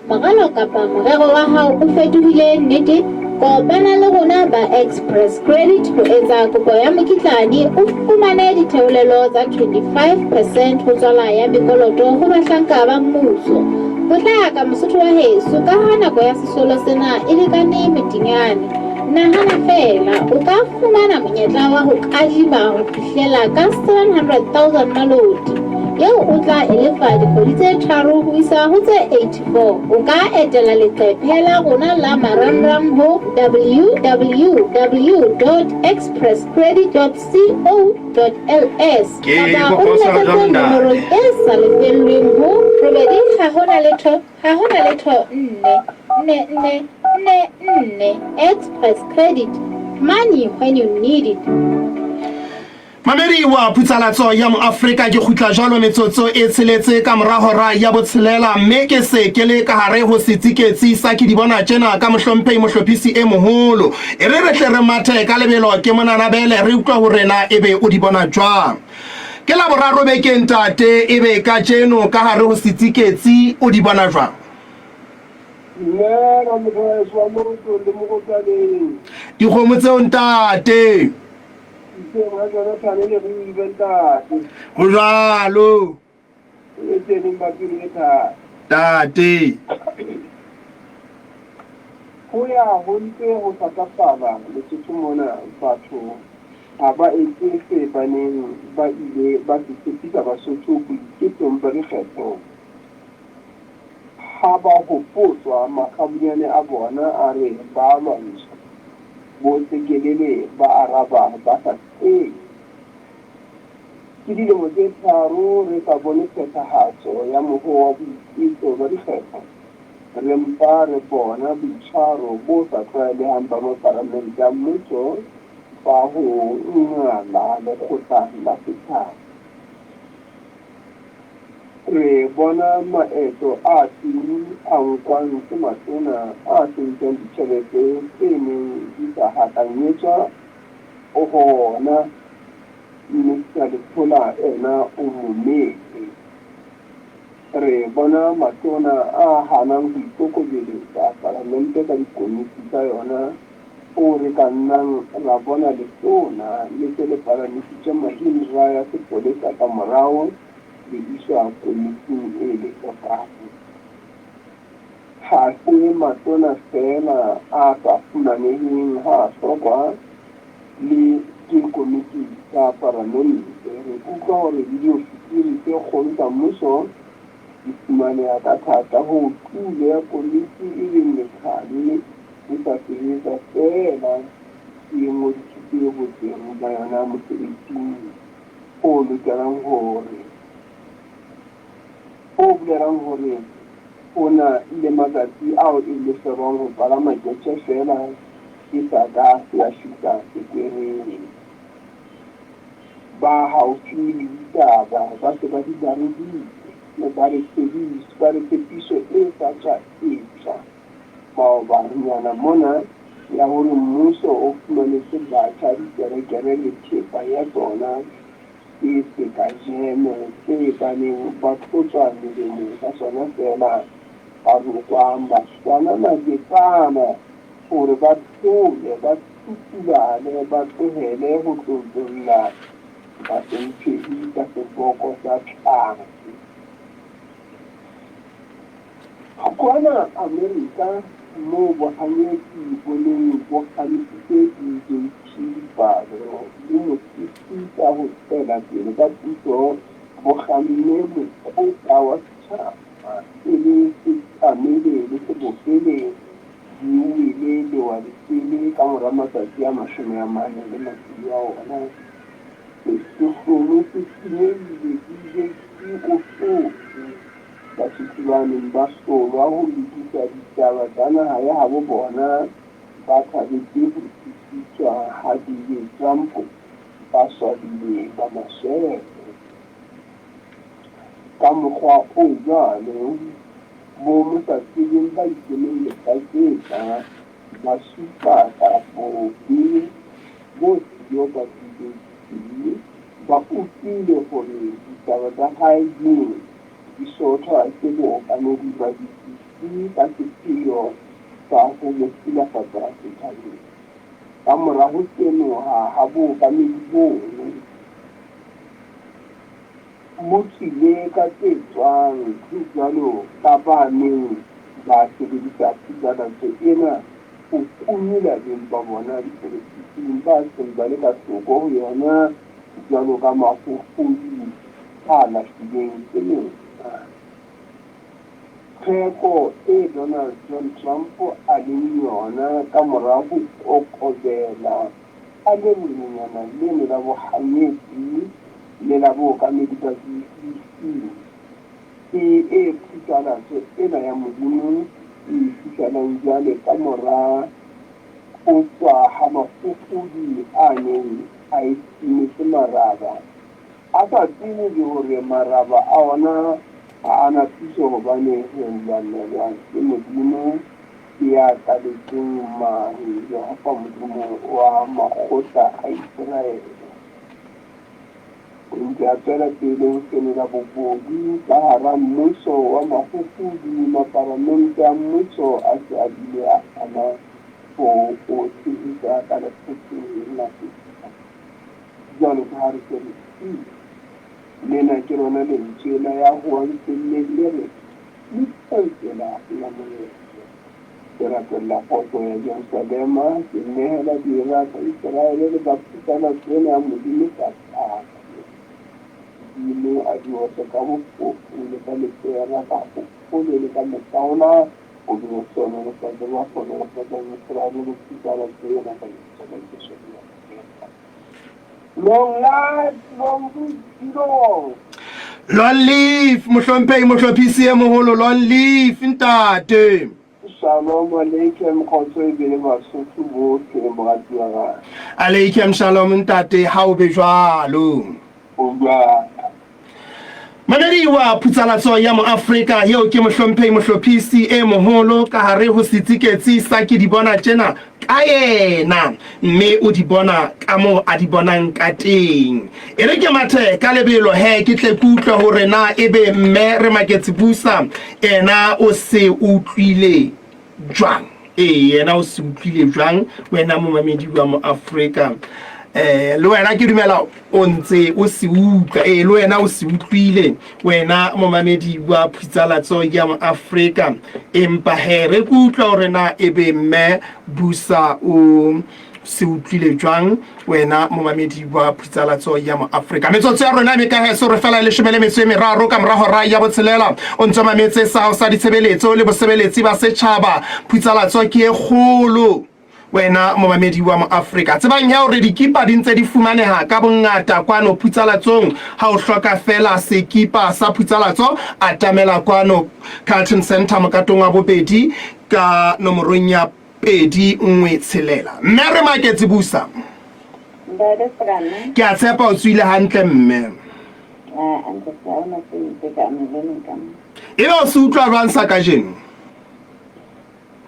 Moralo kapa morero wa hao o fetohile nnete? Kopana le rona ba Express Credit ho etsa kopo ya mokitlane o fumane ditheolelo tsa 25 percent ho tswala ya mekoloto ho bahlanka ba mmuso. Potlaka Mosotho wa heso ka ha nako ya sesolo sena e lekane metinyane. Nahana feela, o ka fumana monyetla wa ho kadima ho fihlela ka 700,000 maloti, eo o tla e lefa dikgwedi tse tharo ho isa ho tse 84. O ka etela leqephe la rona la marangrang ho www.expresscredit.co.ls Ke kapa o bophosa re jwang letsetse ntate? nomorong e sa lefellweng ho robedi ha ho na letho Ha ho na letho nne, nne, nne, nne, nne. Express Credit, money when you need it. Mamedi wa phutsalatso ya Moafrika ke kgutla jwalo metsotso e tsheletse ka mora hora ya botshelela mme ke se ke le ka hare ho setsiketsi sa ke di bona tjena ka mohlomphehi mohlophisi e moholo. E re re tle re mathe ka lebelo ke monana bele re utlwa hore na ebe o di bona jwang. Ke Laboraro bekeng ntate, ebe kajeno ka hare ho setsiketsi o di bona jwang? Dumela motho wa heso wa Morotong le Morotswaneng. Dikgomo tseo ntate. Itseng ha Jonathane le Ribe ntate. Ho jwalo. E tseneng ba pelo e thata. Ntate. Ho ya ho ntse ho thatafala Lesotho mona batho Ha ba etse se ba neng ba ile ba se tshepisa Basotho boiketong ba dikgetho. Ha ba hopotswa makgabunyane a bona a re ba a lwantshwa, bo tsekelele ba araba ba sa tsebe. Ke dilemo tse tharo re sa bone phethahatso ya mohoo wa boiketlo ba dikgetho, re mpa re bona boitshwaro bo sa tlwaelehang ba mapalamente a mmuso ba ho ngala lekgotla la setjhaba. Re bona maeto a turu a nkwang ke matona a sebedisang ditjhelete tse neng di sa hakanyetswa hona Mister Lethola ena o mometse. Re bona matona a hanang ho ikokobeletsa palamente ka dikomiti tsa yona Foo re ka nnang ra bona letona le se le palamisitswe Mahindra ya sepolesa ka morao le iswa komiting e le hlokang. Ha se matona feela a sa fumaneheng ha a hlokwa le ke komiti tsa palamente. Re utlwa hore le diofisiri tse kgolo tsa mmuso di fumaneha ka thata hoo tulo ya komiti e leng leqhale E sa sebetsa feela e ngodisitse boteng ba yona mosebetsing o lokelang hore o bolelang hore ho na le matsatsi ao e lefelwang ho palama ketjhe feela e sa ka ya fihla sekwereng. Ba haufi le ditaba ba se ba di baruditse ba re tshepiso e sa tswa etswa maobanyana mona ya hore mmuso o fumanetse batjha diterekere le thepa ya tsona e se ka jeme tse ba neng ba tlotswa melemo ka tsona feela, ba rokwa mahlwana maketsana. hore ba theole, ba tutubale, ba tlohele ho tlontlolla bahlomphehi ka seboko sa tlhapi. Kwana Amerika, moo bohanyetsi bo neng bo kgalefisitse BJP palo le mosisi ka ho tswela pele ka puso, bo kgamme mokotla wa setjhaba e le setsamele le sebopele di wele lewa lesele ka mora matsatsi a 40 le masiu a ona. Sehlohlolo se senyehile, BJP o hlotse. Basotho ba neng ba hlolwa ho lokisa ditaba tsa naha ya habo bona ba thabetse ho tsitsiswa ha DJ Trump, ba swabile ba maswebe. Ka mokgwa o jwalo, bo mosatsebeng ba ikemeng lefatšeng ba supa ka bobe bo siyo ba BJP, ba utlwile hore ditaba tsa hae di ne di sothwa ke bookamedi ba BBC ka sepheo sa ho mo silafatsa setjhabeng. Ka mora ho senoha ha bookamedi bono, bo tswile ka tse tswang ho jwalo ka ba neng ba sebedisa phatlalatso ena ho kunyula beng ba bona dipolotiking ba seng ba le ka thoko ho yona jwalo ka mahohodi a lahlilweng ke mehla. Theko e Donald John Trump a leng yona ka mora ho kokobela a le bonyenyana leno la bohanyetsi le la bookamedi ba BEC, ke e phatlalatso ena ya Modimo e e fihlelang jwale ka mora ho tswa ha mafofodi a neng a e timetse maraba, a sa tsebe le hore maraba a ona ha a na thuso hobane re lwanelwa ke Modimo ea kaletseng maru, Jehova Modimo oa makgotla a Iseraele. O ntse a tswela pele ho senola bobodu ka hara mmuso wa mahohodi, maparamente a mmuso a se a bile a hana ho o tshehetsa ka lekgotleng la setjhaba. Jwalo ka ha re se re tsebile, lena ke lona lentswe la ya howang felleng le reng, Lokisang tsela ya Morena. Ke rapella kgotso ya Jerusalema, ke nehela dira tsa Iseraele le baphutana tsena ya Modimo ka tlase. Modimo a di otle ka bofofu le ka lepera, ka bogole le ka metaola, o be o hlohonolofatse ba hlohonolofatsang Iseraele le phutana tsena ka lebitso la Jesu Kreste. Long life, long live, Long live mohlomphehi mohlophisi e moholo, long live ntate. Shalom aleikem, kgotso e be le Basotho bohle, moratuwa wa ka. Aleikem shalom ntate, ha o be jwalo. O jwang? Mamedi wa phutsalatso ya Moafrika eo ke mohlomphehi mohlophisi e moholo ka hare ho setsiketsi sa ke di bona tjena ka yena mme o di bona ka moo a di bonang ka teng. E re ke mathe ka lebelo he ke tle ke utlwe hore na ebe mme re maketse busa ena o se utlwile jwang. Ee, yena o se utlwile jwang wena momamedi wa Moafrika. Eh, le wena ke dumela o ntse o se utlwa. Ee, le wena o se utlwile wena momamedi wa phutsalatso ya Moafrika. Empa he re ke utlwa hore na ebe mme Busa o se utlwile jwang wena momamedi wa phutsalatso ya Moafrika. Metsotso ya rona e ka heso re fela 13 ka mora hora ya botshelela. O ntse mametse sa hao sa ditshebeletso le bosebeletsi ba setjhaba. Phutsalatso ke e kgolo wena momamedi wa Moafrika. Tsebang ya hore dikipa di ntse di fumaneha ka bongata kwano phutsalatsong. Ha o hloka fela sekipa sa phutsalatso, atamela kwano Carlton Center mokatong wa bobedi ka nomorong ya 216. Mme re maketse busa. Ntate Sekana. Ke a tshepa o tswile hantle mme. Ah, ntate ha hona se mpe ka mmeleng ka mo. Ebe o se utlwa jwang sa kajeno?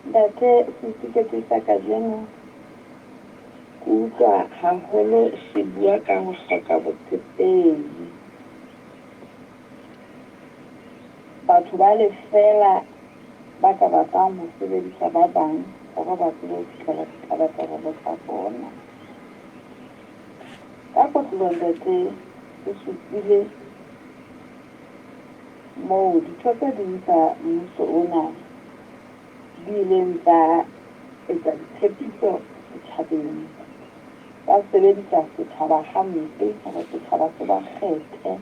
Ntate, seitiketsi sa kajeno ke utlwa haholo se bua ka ho hloka botshepehi. Batho ba lefeela ba ka batlang ho sebedisa ba bang hore ba tsebe ho fihlela ditabatabelo tsa bona. Ka kotloloho Ntate o supile moo ditho tse ding tsa mmuso ona di ileng tsa etsa ditshepiso setjhabeng, tsa sebedisa setjhaba hampe hore setjhaba se ba kgethe.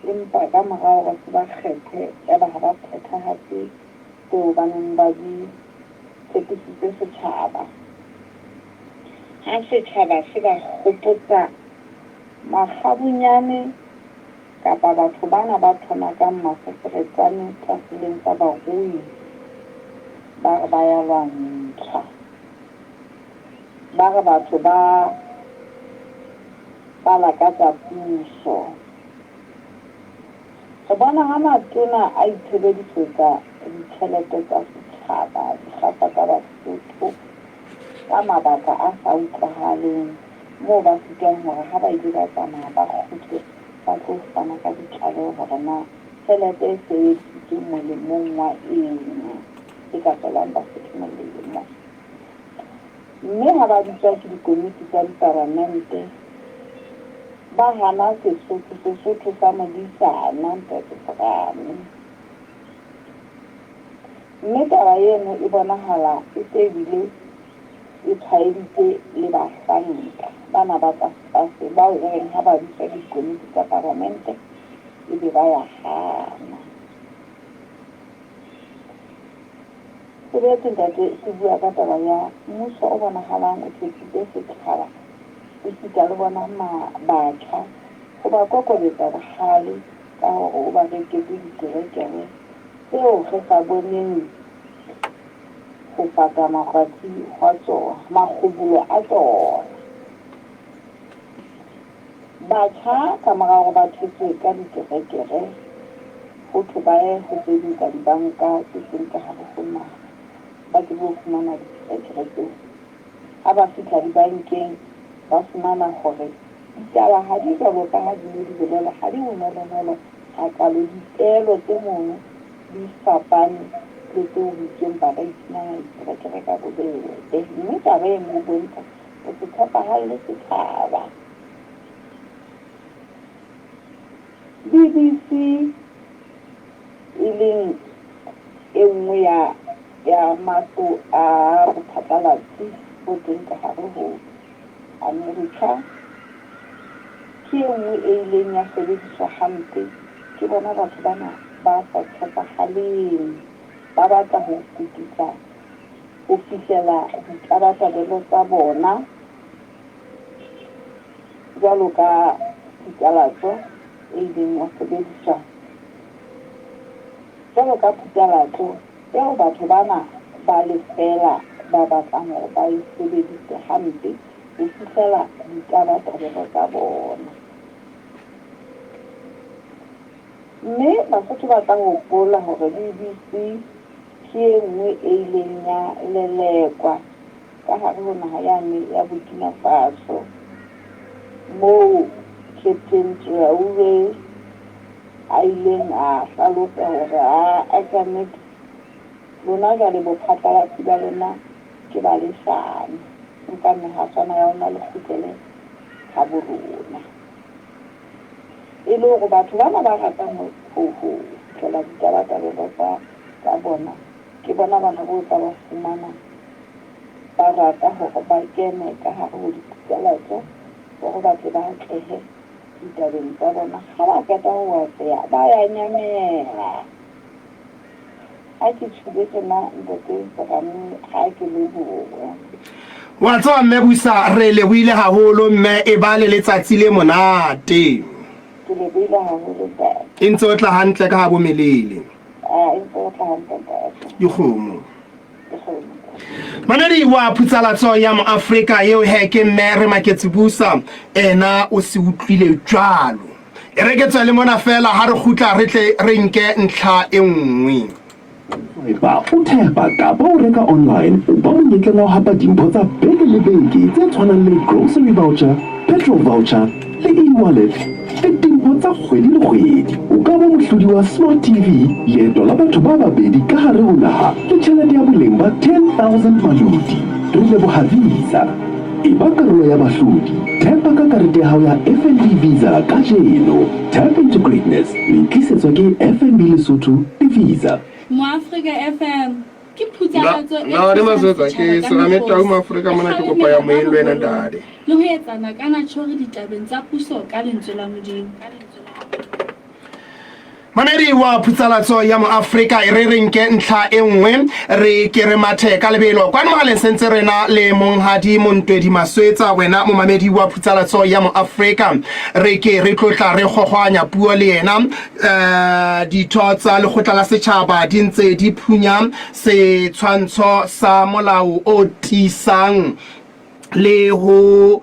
Empa ka mora hore se ba kgethe, yaba ha ba phethahatse tseo ba neng ba di tshepisitse setjhaba. Ha setjhaba se ba hopotsa makgabunyane kapa batho bana ba thonakang mafoforetsane tafoleng tsa barui, ba re ba ya lwantshwa. Ba re batho ba ba lakatsa puso. Re bona ha matona a itshebedisetsa ditjhelete tsa setjhaba, dikgapa tsa Basotho ka mabaka a sa utlwahaleng moo ba sitwang hore ha ba ile ba tsamaya ba kgutle ba tlo fana ka ditlaleho hore na tjhelete e sebedisitswe molemong wa eng e ka tswelang Basotho molemo. Mme ha ba bitswa ke dikomiti tsa diparamente, ba hana Sesotho, Sesotho sa modisana, Ntate Serame. Mme taba eno e bonahala e se ebile e tshwaeditse le bahlanka bana ba tlasetlase bao e reng ha ba bitswa ke dikomiti tsa paramente ebe ba ya hana. Se boetse ntate se bua ka taba ya mmuso o bonahalang o thetsitse setjhaba esita le bona batjha ho ba kokobetsa bohale ka hore o ba reketse diterekere tseo re sa boneng ho fata makgwathi hwa tsona, makgobolo a tsona. Batjha ka mora hore ba thetswe ka diterekere ho thwe ba ye ho tse ding tsa dibanka tse teng ka hare ho naha ba tsebe ho fumana diterekere tseo. Ha ba fihla dibankeng ba fumana hore ditaba ha di jwalo ka ha di ne di bolelwa, ha di bonolonolo hakalo. Dipeelo tse mono di fapane le tseo ho itsweng ba ka iphumanela diterekere ka bobebe. Mme taba eno e bontsha ho se tshepahalle setjhaba. BBC e leng e nngwe ya ya matlo a bophatlalatsi bo teng ka hare ho Amerika, ke e nngwe e ileng ya sebediswa hampe ke bona batho bana ba sa tshepahaleng, ba batla ho fetisa ho fihlela ditabatabelo tsa bona jwalo ka phutalatso e ileng ya sebediswa jwalo ka phutalatso eo batho bana ba lefeela ba batlang hore ba e sebedise hampe ho fihlela ditabatabelo tsa bona. Mme Basotho ba tla hopola hore BBC ke e nngwe e ileng ya lelekwa ka hare ho naha yane ya Burkina Faso moo Captain Traore a ileng a hlalosa hore aa ka nnete lona jwale bophatlalatsi ba lona ke ba leshano, nkang mehaswana ya lona le kgutlele habo lona. E le hore batho bana ba ratang ho ho fihlela ditabatabelo tsa tsa bona, ke bona bana bo tla ba fumana ba rata hore ba kene ka hare ho diphatlalatso hore ba tle ba atlehe ditabeng tsa bona. Ha ba qeta ho atleha, ba ya nyamela. Ha ke tjhube tjena ntate Serame ha ke lebohe. Wa tseba mme Busa re lebohile haholo mme e ba le letsatsi le monate. Ke lebohile haholo ntate. E ntse o tla hantle ka habo melele. Ah, e ntse o tla hantle ntate. Dikgomo. Dikgomo. Mamedi wa phutsalatso ya Moafrika eo he ke mme re maketse Busa ena o se utlwile jwalo. E re ke tswele mona feela ha re kgutla re tle re nke ntlha e nngwe. Swipa, o thepa kapa o reka online, o ba monyetleng wa ho hapa dimpho tsa beke le beke tse tshwanang le grocery voucher, petrol voucher le e-wallet 15. dimpho tsa kgwedi le kgwedi. O ka ba mohlodi wa Smart TV, leeto la batho ba babedi ka hare ho naha le tjhelete ya boleng ba 10,000 maloti. Re leboha Visa. Eba karolo ya bahlodi. Thepa ka karete ya hao ya FNB Visa kajeno. Tap into greatness. Le e tlisetswa ke FNB Lesotho le Visa. Moafrika FM ke phutsalatso e Ntate thusang Masetsa, ke setjhaba ka Serame Tau mekgosi, Maafrika e mona ke kopa ya kgalemela ba moyeng le wena boholong ntate. le ho etsana ka natjhori ditabeng tsa puso ka lentswe la Modimo. Mamedi wa phutsalatso ya Moafrika, e re re nke ntlha e nngwe re ke re mathe ka lebelo kwano mogaleng. Sentse rena le monghadi Montwedi Maswetsa, wena momamedi wa phutsalatso ya Moafrika, re ke re tlotla re kgogwanya puo le yena. Um ditho tsa lekgotla la setjhaba di ntse di phunya setshwantsho sa molao o tiisang le ho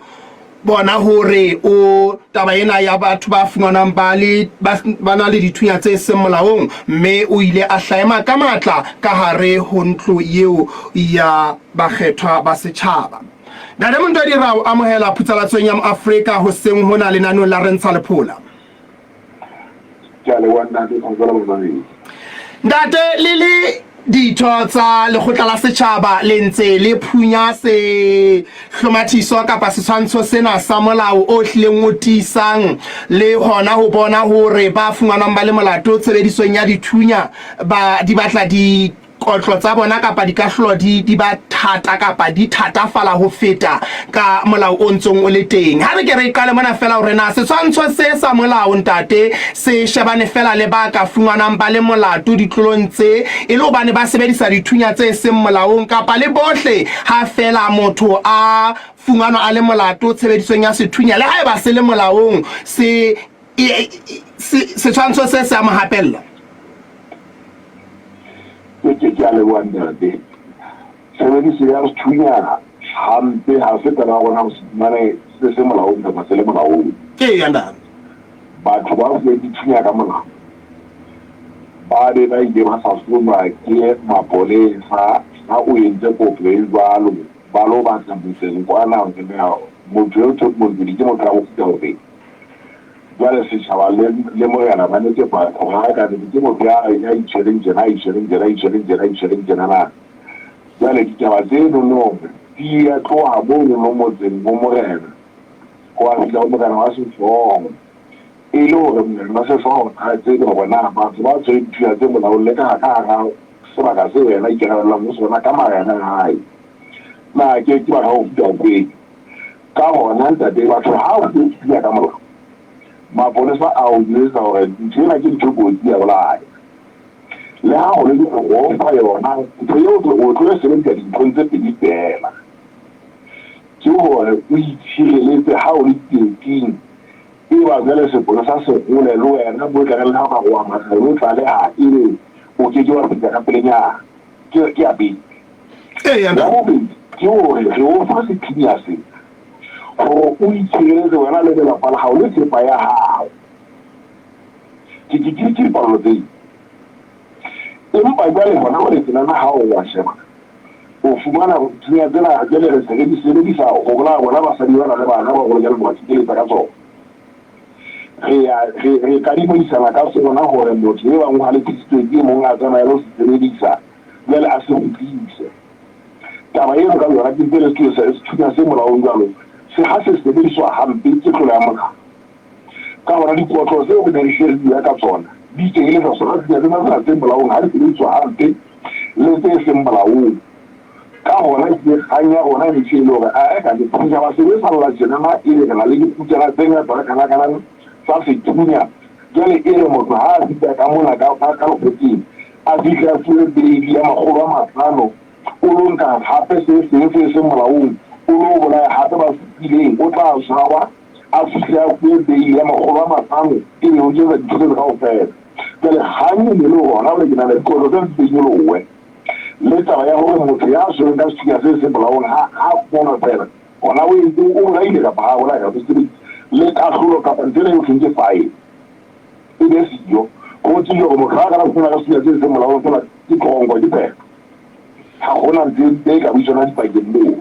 bona hore o taba ena ya batho ba fumanwang ba le ba na le dithunya tse seng molaong, mme o ile a hlaema ka matla ka hare ho ntlo eo ya bakgethwa ba setjhaba. Ntate Montwedi, ra o amohela phutsalatsong ya Moafrika hoseng hona lenanong la Re Ntsha Lephola. Ke a leboha ntate, kgotso le momamedi. Ntate, le le ditho tsa lekgotla la setjhaba le ntse le phunya sehlomathiso kapa setshwantsho sena sa molao o hlileng o tiisang le hona ho bona hore ba fumanwang ba le molato tshebedisong ya dithunya ba di batla di Kotlo tsa bona kapa dikahlolo di, di ba thata kapa di thatafala ho feta ka molao o ntsong o le teng. Ha re ke re qale mona feela hore na setshwantsho se sa molao, ntate, se shebane feela le ba ka fumanwang ba le molato ditlolong tse e le hobane ba sebedisa dithunya tse seng molaong kapa le bohle ha feela motho a fumanwa a le molato tshebedisong ya sethunya le haeba se le molaong se, e, se, setshwantsho se se a mo hapella. Ke ke ke a leboha ntate. Tshebediso ya sethunya hampe ha se taba ya rona ho se fumane se se molaong kapa se le molaong. Eya ntate. Batho ba fuweng dithunya ka molao ba be ba ile ba sa hlolwa ke mapolesa ha o entse kopo e jwalo ba lo batla motseng kwana hore na motho eo thweng Montuli ke motho wa mofuta ofeng. Jwale setjhaba le, le morena ba netefatsa hore ha ka nnete ke motho ya, ya itshwereng tjena, a itshwereng tjena, a itshwereng tjena, a itshwereng tjena na. Jwale ditaba tsenono di ya tloha monono motseng ho morena, ho a fihla ho morena wa sehlooho, e le hore morena wa sehlooho a tsebe hore na batho ba tshwereng dithunya tse molaong le ka, ka hara sebaka seo yena a ikarabellang ho sona ka marena a hae, na ke, ke batho ba mofuta ofeng. Ka hona, ntate, batho ha o tlo ka molao, mapolesa a o jwetsa hore ntho ena ke ntho e kotsi ya bolaya. Le ha ho le jwalo, o fa yona ntho eo o tlo e sebedisa dinthong tse pedi feela. Ke hore o itshireletse ha o le tsietsing, eba jwale sepolesa se hole le wena mo ekareng le ha o ka re wa matha o lo tlaleha ebe o ke ke wa fihla ka pelenyana. Ke ke ya pele. Eya, Ya bobedi ke hore re o fa sethunya sena hore o itshireletse wena le lelapa la hao le thepa ya hao. Ke ke ke ke dipallo tseo. Empa jwale hona jwale tsenana ha o wa sheba o fumana hore dithunya tsena jwale re se re di sebedisa ho bolaya bona basadi bana le bana ba rona jwale ba kekeletsa ka tsona. Re ya re re kadimoisana ka sona hore motho e bang o halefisitswe ke e mong a tsamaye le ho se sebedisa jwale a se kgutlise. Taba eno ka yona ke ntse le sethunya se molaong jwalo se ha se sebediswa hampe ke tlolo ya molao. Ka hona dikotlo tseo re neng re hle re bua ka tsona di kenyeletsa sona sethunya sena sena se molaong ha di sebediswa hampe le tse seng molaong. Ka hona ke kgang ya rona e ntse e le hore ae ka setjhaba se be sa lla tjenana ebe re na le dikgutsana tse ngata re kana-kanang tsa sethunya. Jwale e re motho ha a fihla ka mona ka ka lekgotleng a fihle a fuwe beili ya 500, o lo nka hape se seng se seng molaong, o lo bolaya hape ba supileng, o tla tshwarwa a fihle a fuwe beili ya 500 ebe o etsa dintho tseno kaofela. Jwale kgang e ne le hore hona jwale ke nahana dikotlo tse ntse di nyolohe. Le taba ya hore motho ya tshwerweng ka sethunya se seng molaong ha ha fumanwa feela hona o entse o bolaile kapa ha a bolaya kapa o sebedisa le kahlolo kapa ntho ena eo thweng ke fine e be siyo ho tsejwe hore motho ha a kana fumana ka sethunya se seng molaong feela ke tronko ke phetho ha hona ntho e ka buisanang dipakeng moo.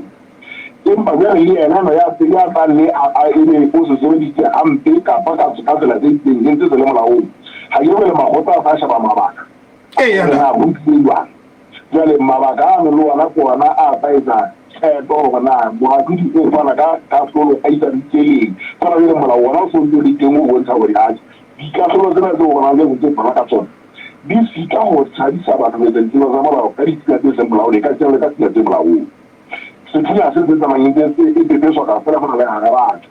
Empa jwale le yena enwa ya ya tla nne a a ebe o se sebedisitse hampe kapa ka ka tsela tse itseng e ntse se le molaong. Ha ke re makgotla a tla sheba mabaka a hore na ho tlile jwang. Jwale mabaka ano le ona ke ona a tla etsa qeto hore na moahlodi o fana ka kahlolo a isa ditseleng. Fela jwale molao ona o so ntse o le teng o bontsha hore atjhe dikahlolo tsena tseo hona jwale tse fana ka tsona di sita ho tshabisa batho ho etsa ditsela tsa molao ka ditsela tse seng molaong e ka le ka tsela tse molaong. Sethunya se se tsamayang e ntse e pepeswa kaofela mona le hara batho.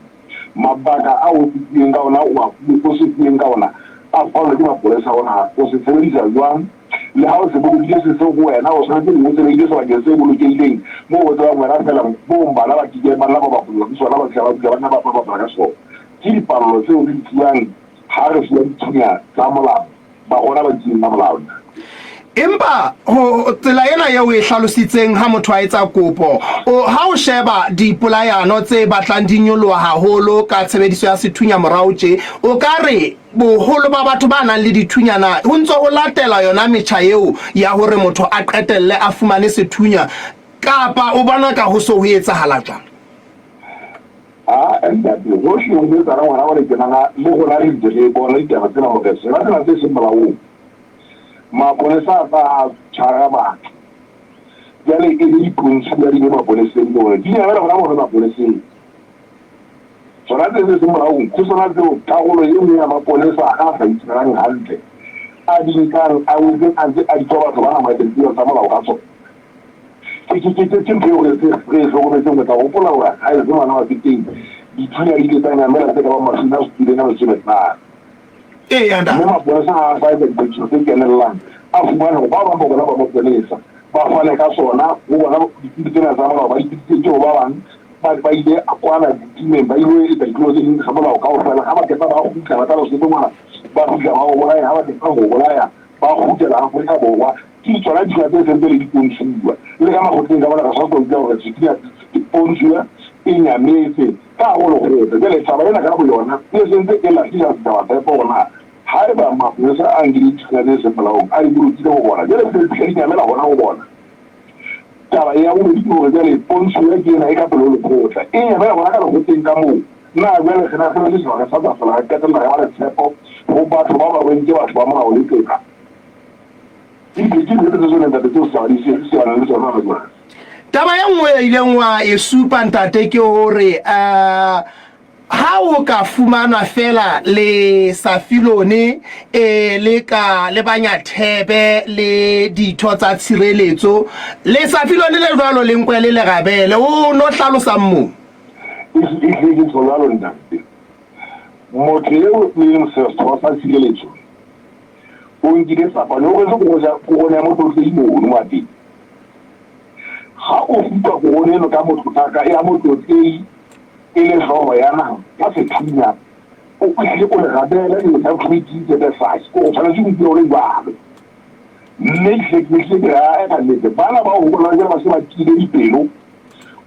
Mabaka ao o se fuweng ka ona o a o se fuweng ka ona a fanwe ke mapolesa ona o se sebedisa jwang. Le ha o se bolokile se se ho wena o tshwanetse o se behile sebakeng se bolokehileng moo o tsebang wena feela moo bana ba kekeng ba nna ba bapalla ho sona ba fihla ba dula ba nna ba bapala ka sona. Ke dipallo tseo re di fuwang ha re fuwa dithunya tsa molao. Ba rona ba itseng ba molao na? Empa ho tsela ena eo o e hlalositseng ha motho a etsa kopo, o ha o sheba dipolayano tse batlang di nyoloha haholo ka tshebediso ya sethunya morao tje, o ka re boholo ba batho ba nang le dithunya na ho ntse ho latela yona metjha eo ya hore motho a qetelle a fumane sethunya kapa o bona ka ho so ho etsahala jwang? Aa ntate, hohle ho etsahalang hona jwale tjenana le rona re ntse re bona ditaba tsena hore sona sena se seng molaong. Maponesa a tla tshwara batho. Jwale e be dipontshuwa di be maponeseng hore di nyamela hona mono maponeseng. Tsona tse tse seng molaong ke tsona tseo karolo e nngwe ya maponesa a sa itshwarang hantle a di nkang a wetseng a ntse a di tswa batho bana ho etsa ditiro tsa molao ka tsona. Ke, ke, ke, ke ntho eo re, re e hlokometseng. O tla hopola hore ha e se ngwana wa Feteng, dithunya di ile tsa nyamela tse ka bang 75. Eya, ntate. Mme mapolesa ha a sa etsa dipatlisiso tse kenellang, a fumane hore ba bang ba bona ba mapolesa ba fane ka sona ho bona ditsebi tsena tsa molao ba di fetisetse ho ba bang ba, ba ile kwana ditimeng ba ilo etsa ditlolo tse ding tsa molao kaofela. Ha ba qeta ba kgutla ba tla Lesotho mona, ba fihla ba o bolaya. Ha ba qeta ho o bolaya ba kgutlela Afrika Borwa. Ke tsona dithunya tse seng pele di pontshuwa. Le ka makgotleng ka mona re sa tswa utlwa hore sethunya se pontshuwa e nyametse ka hare ho lekgotla. Jwale taba ena ka boyona e sentse e lahlisa setjhaba tshepo hore na haeba mapolesa a nkile dithunya tse seng molaong a di bolokile ho bona, jwale di se di nyamela hona ho bona. Taba ya bobedi ke hore jwale pontshuwa ke ena e ka pele ho lekgotla, e nyamela hona ka lekgotleng ka moo. Na jwale re na re le setjhaba re sa tla hlola re qetella re ba le tshepo ho batho ba ba reng ke batho ba molao le toka? Ke ke nnete tse tsone ntate tseo setjhaba di se se le tsona hona jwale. Taba e nngwe e ileng wa e supa ntate ke hore um ha o ka fumanwa fela le safilone e le ka le banyathebe le ditho tsa tshireletso le safilone le jwalo le nkwe le lerabele o no hlalosang moo. Ehlile ke tjho jwalo ntate. Motho eo e leng setho sa tshireletso o nkile sefapano, o rwetse korone ya motlotlehi mono mateng. Ha o fupa korone eno ka motlotlaka ya motlotlehi e le hlooho ya naha ka sethunya, o hlile o lerabele you have to be criticized. O tshwanetse ho dula o le jwalo. Mme hle ke hle ke re ae ka nnete bana bao ho bona jwale ba se ba tiile dipelo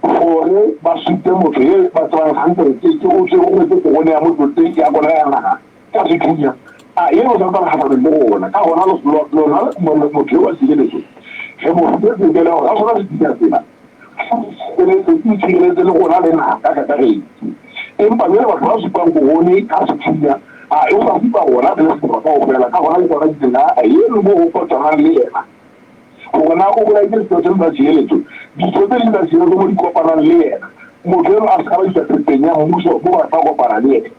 hore ba supe motho e ba tsebang hantle hore ke ke o tswe o rwetse korone ya motlotlehi ya bona ya naha ka sethunya. A eno o santsane kgahlanong le rona. Ka hona lona motho eo wa tshireletso re mo file tokelo ya hore ka sona sethunya sena se itshireletse le rona le naha ka kakaretso. Empa jwale batho ba supang korone ka sethunya, a o sa supa rona re le setjhaba kaofela. Ka hona le tsona ditsela eno moo ho kopanang le yena hore na o bolaile setho seno sa tshireletso, ditho tse ding tsa tshireletso mo di kopanang le yena, motho eno a se ka ba isa thepeng ya mmuso mo ba tla kopana le yena.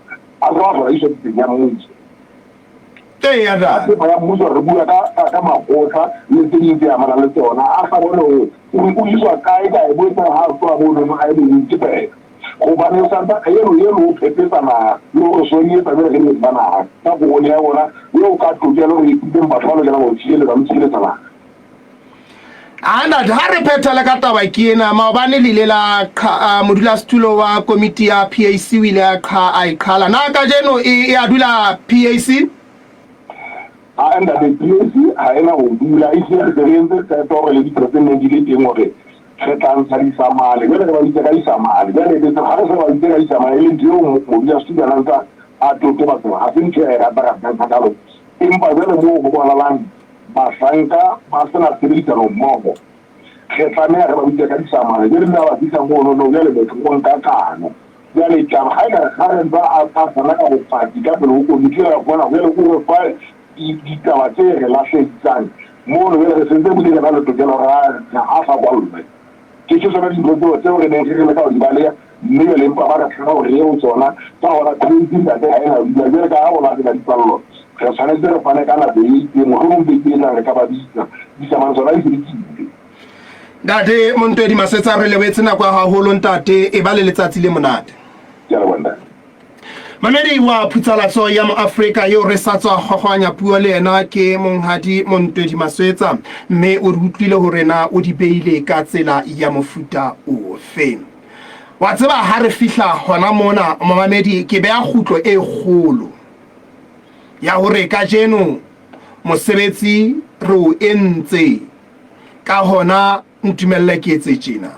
A se ka ba hlola iswa thepeng ya mmuso. Eya, Ka thepa ya mmuso re bua ka ka makgotla le tse ding tse amanang le tsona. A sa bone hore o iswa kae kae bo etsang ha a tloha monono a ye bo ke pela. Hobane o santsa eno eno o phephetsa naha le ho re sonyetsa jwale re le ba naha ka korone ya rona eo ka tokelo re e fileng batho ba lokelang ho tshireletsa le ho tshireletsa naha. A ntate, ha re phethele ka taba ke ena, maobane le ile la qha, modulasetulo wa komiti ya PAC o ile a qha a e qhala. Na kajeno e, e a dula PAC? A ntate, PAC ha ena ho dula, ehlile re se re entse qeto hore le ditho tse neng di le teng hore re tla ntsha disamane. Jwale re ba bitse ka disamane. Jwale e ha re se ba bitse ka disamane e le ntho eo modulasetulo a ntsa a totobatsa hore ha se ntho ya e rata hakalo. Empa jwale moo ho bonahalang bahlanka ba se na tshebedisano mmoho. Re tlameha re ba bitse ka disamane. Jwale mme ha ba fihla monono, jwale motho o nka kano. Jwale taba ha e ka re kgareng a a fana ka bopaki ka pele ho komiti, ra fumana jwale o re fa ditaba tse re lahlehisang mono. Jwale re sentse ebile re na le tokelo hore a sa kwallwe. Ke ke tsona dintho tseo tseo re neng re leka ho di baleha, mme jwale empa ba re tshaba hore re ye ho tsona. Ka hona tshebetsi ntate ha e na dula jwale ka ha rona re na dipallo, re tshwanetse re fane ka nako e itseng, mohlomong beke e tlang re ka ba bitsa. Disamane tsona di se di tswile. Ntate Montwedi Masetsa, re lebohetse nako ya haholo ntate, e ba le letsatsi le monate. Ke a leboha ntate. Mamedi wa Phutsalatso ya Moafrika eo re sa tswa kgokgoanya puo le yena ke Monghadi Montwedi Maswetsa, mme o re utlwile hore na o di beile ka tsela ya mofuta ofe. Wa tseba ha re fihla hona mona, momamedi, ke beha kgutlo e kgolo ya hore kajeno mosebetsi re o entse. Ka hona ntumelle ke etse tjena.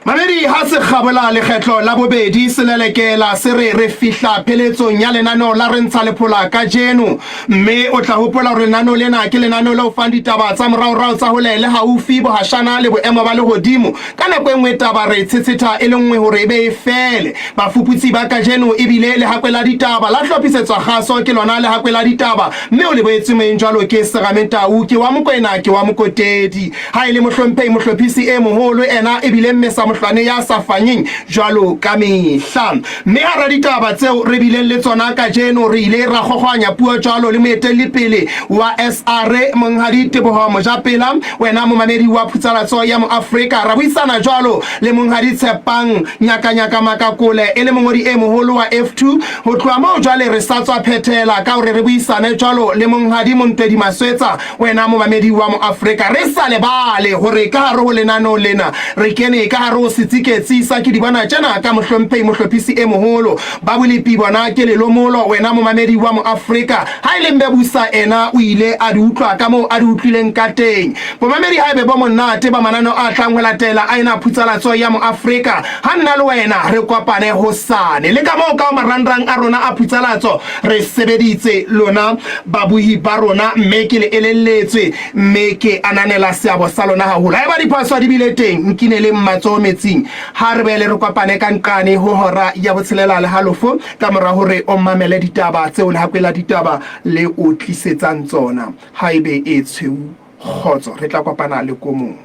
Mamedi ha se kgabola lekgetlo la bobedi selelekela se re re fihla pheletsong ya lenaneo la re ntsha lephola kajeno, mme o tla hopola hore lenaneo lena ke lenaneo le o fang ditaba tsa moraorao tsa hole le haufi, bohashana le boemo ba lehodimo. Ka nako e nngwe taba re e tshetshetha e le nngwe hore e be e fele. Bafuputsi ba kajeno e bile Lehakwe la Ditaba la hlophisetswa kgaso ke lona Lehakwe la Ditaba, mme o le boetse moyeng jwalo ke Serame Tau, ke wa Mokwena, ke wa Mokotedi. Ha e le Mohlomphehi Mohlophisi e Moholo ena e bile Mmesa Mohlwane ya sa fanyeng jwalo ka mehla. Mme hara ditaba tseo re bileng le tsona kajeno re ile ra kgokgoanya puo jwalo le moetelli pele wa SR Monghadi Teboho Mojapela, wena momamedi wa Phutsalatso ya Moafrika. Ra buisana jwalo le Monghadi Tshepang Nyakanyaka Makakole e le mongodi e moholo wa F2. Ho tloha moo jwale re sa tswa phethela ka hore re buisane jwalo le Monghadi Montwedi Maswetsa, wena momamedi wa Moafrika. Re sa lebale hore ka hare ho lenaneo lena re kene ka hare ho setsiketsi sa ke di bona tjena ka Mohlomphehi Mohlophisi e Moholo. Ba bolepi bona ke lelomolo, wena momamedi wa Moafrika. Ha e le Mbebusa ena o ile a di utlwa ka moo a di utlwileng ka teng. Bomamedi ha ebe bo monate ba mananeo a tlang ho latela a ena Phutsalatso ya Moafrika. Ha nna le wena re kopane hosane. Le ka moo ka ho marangrang a rona a Phutsalatso re sebeditse lona babohi ba rona mme ke le elelletswe mme ke ananela seabo sa lona haholo. Haeba diphoso di bile teng, nkineleng matsoho metsing. Ha re boele re kopane ka nqane ho hora ya botshelela le halofo ka mora hore o mamele ditaba tseo Lehakwe la Ditaba le o tlisetsang tsona. Haebe e tshweu, kgotso. Re tla kopana le komong.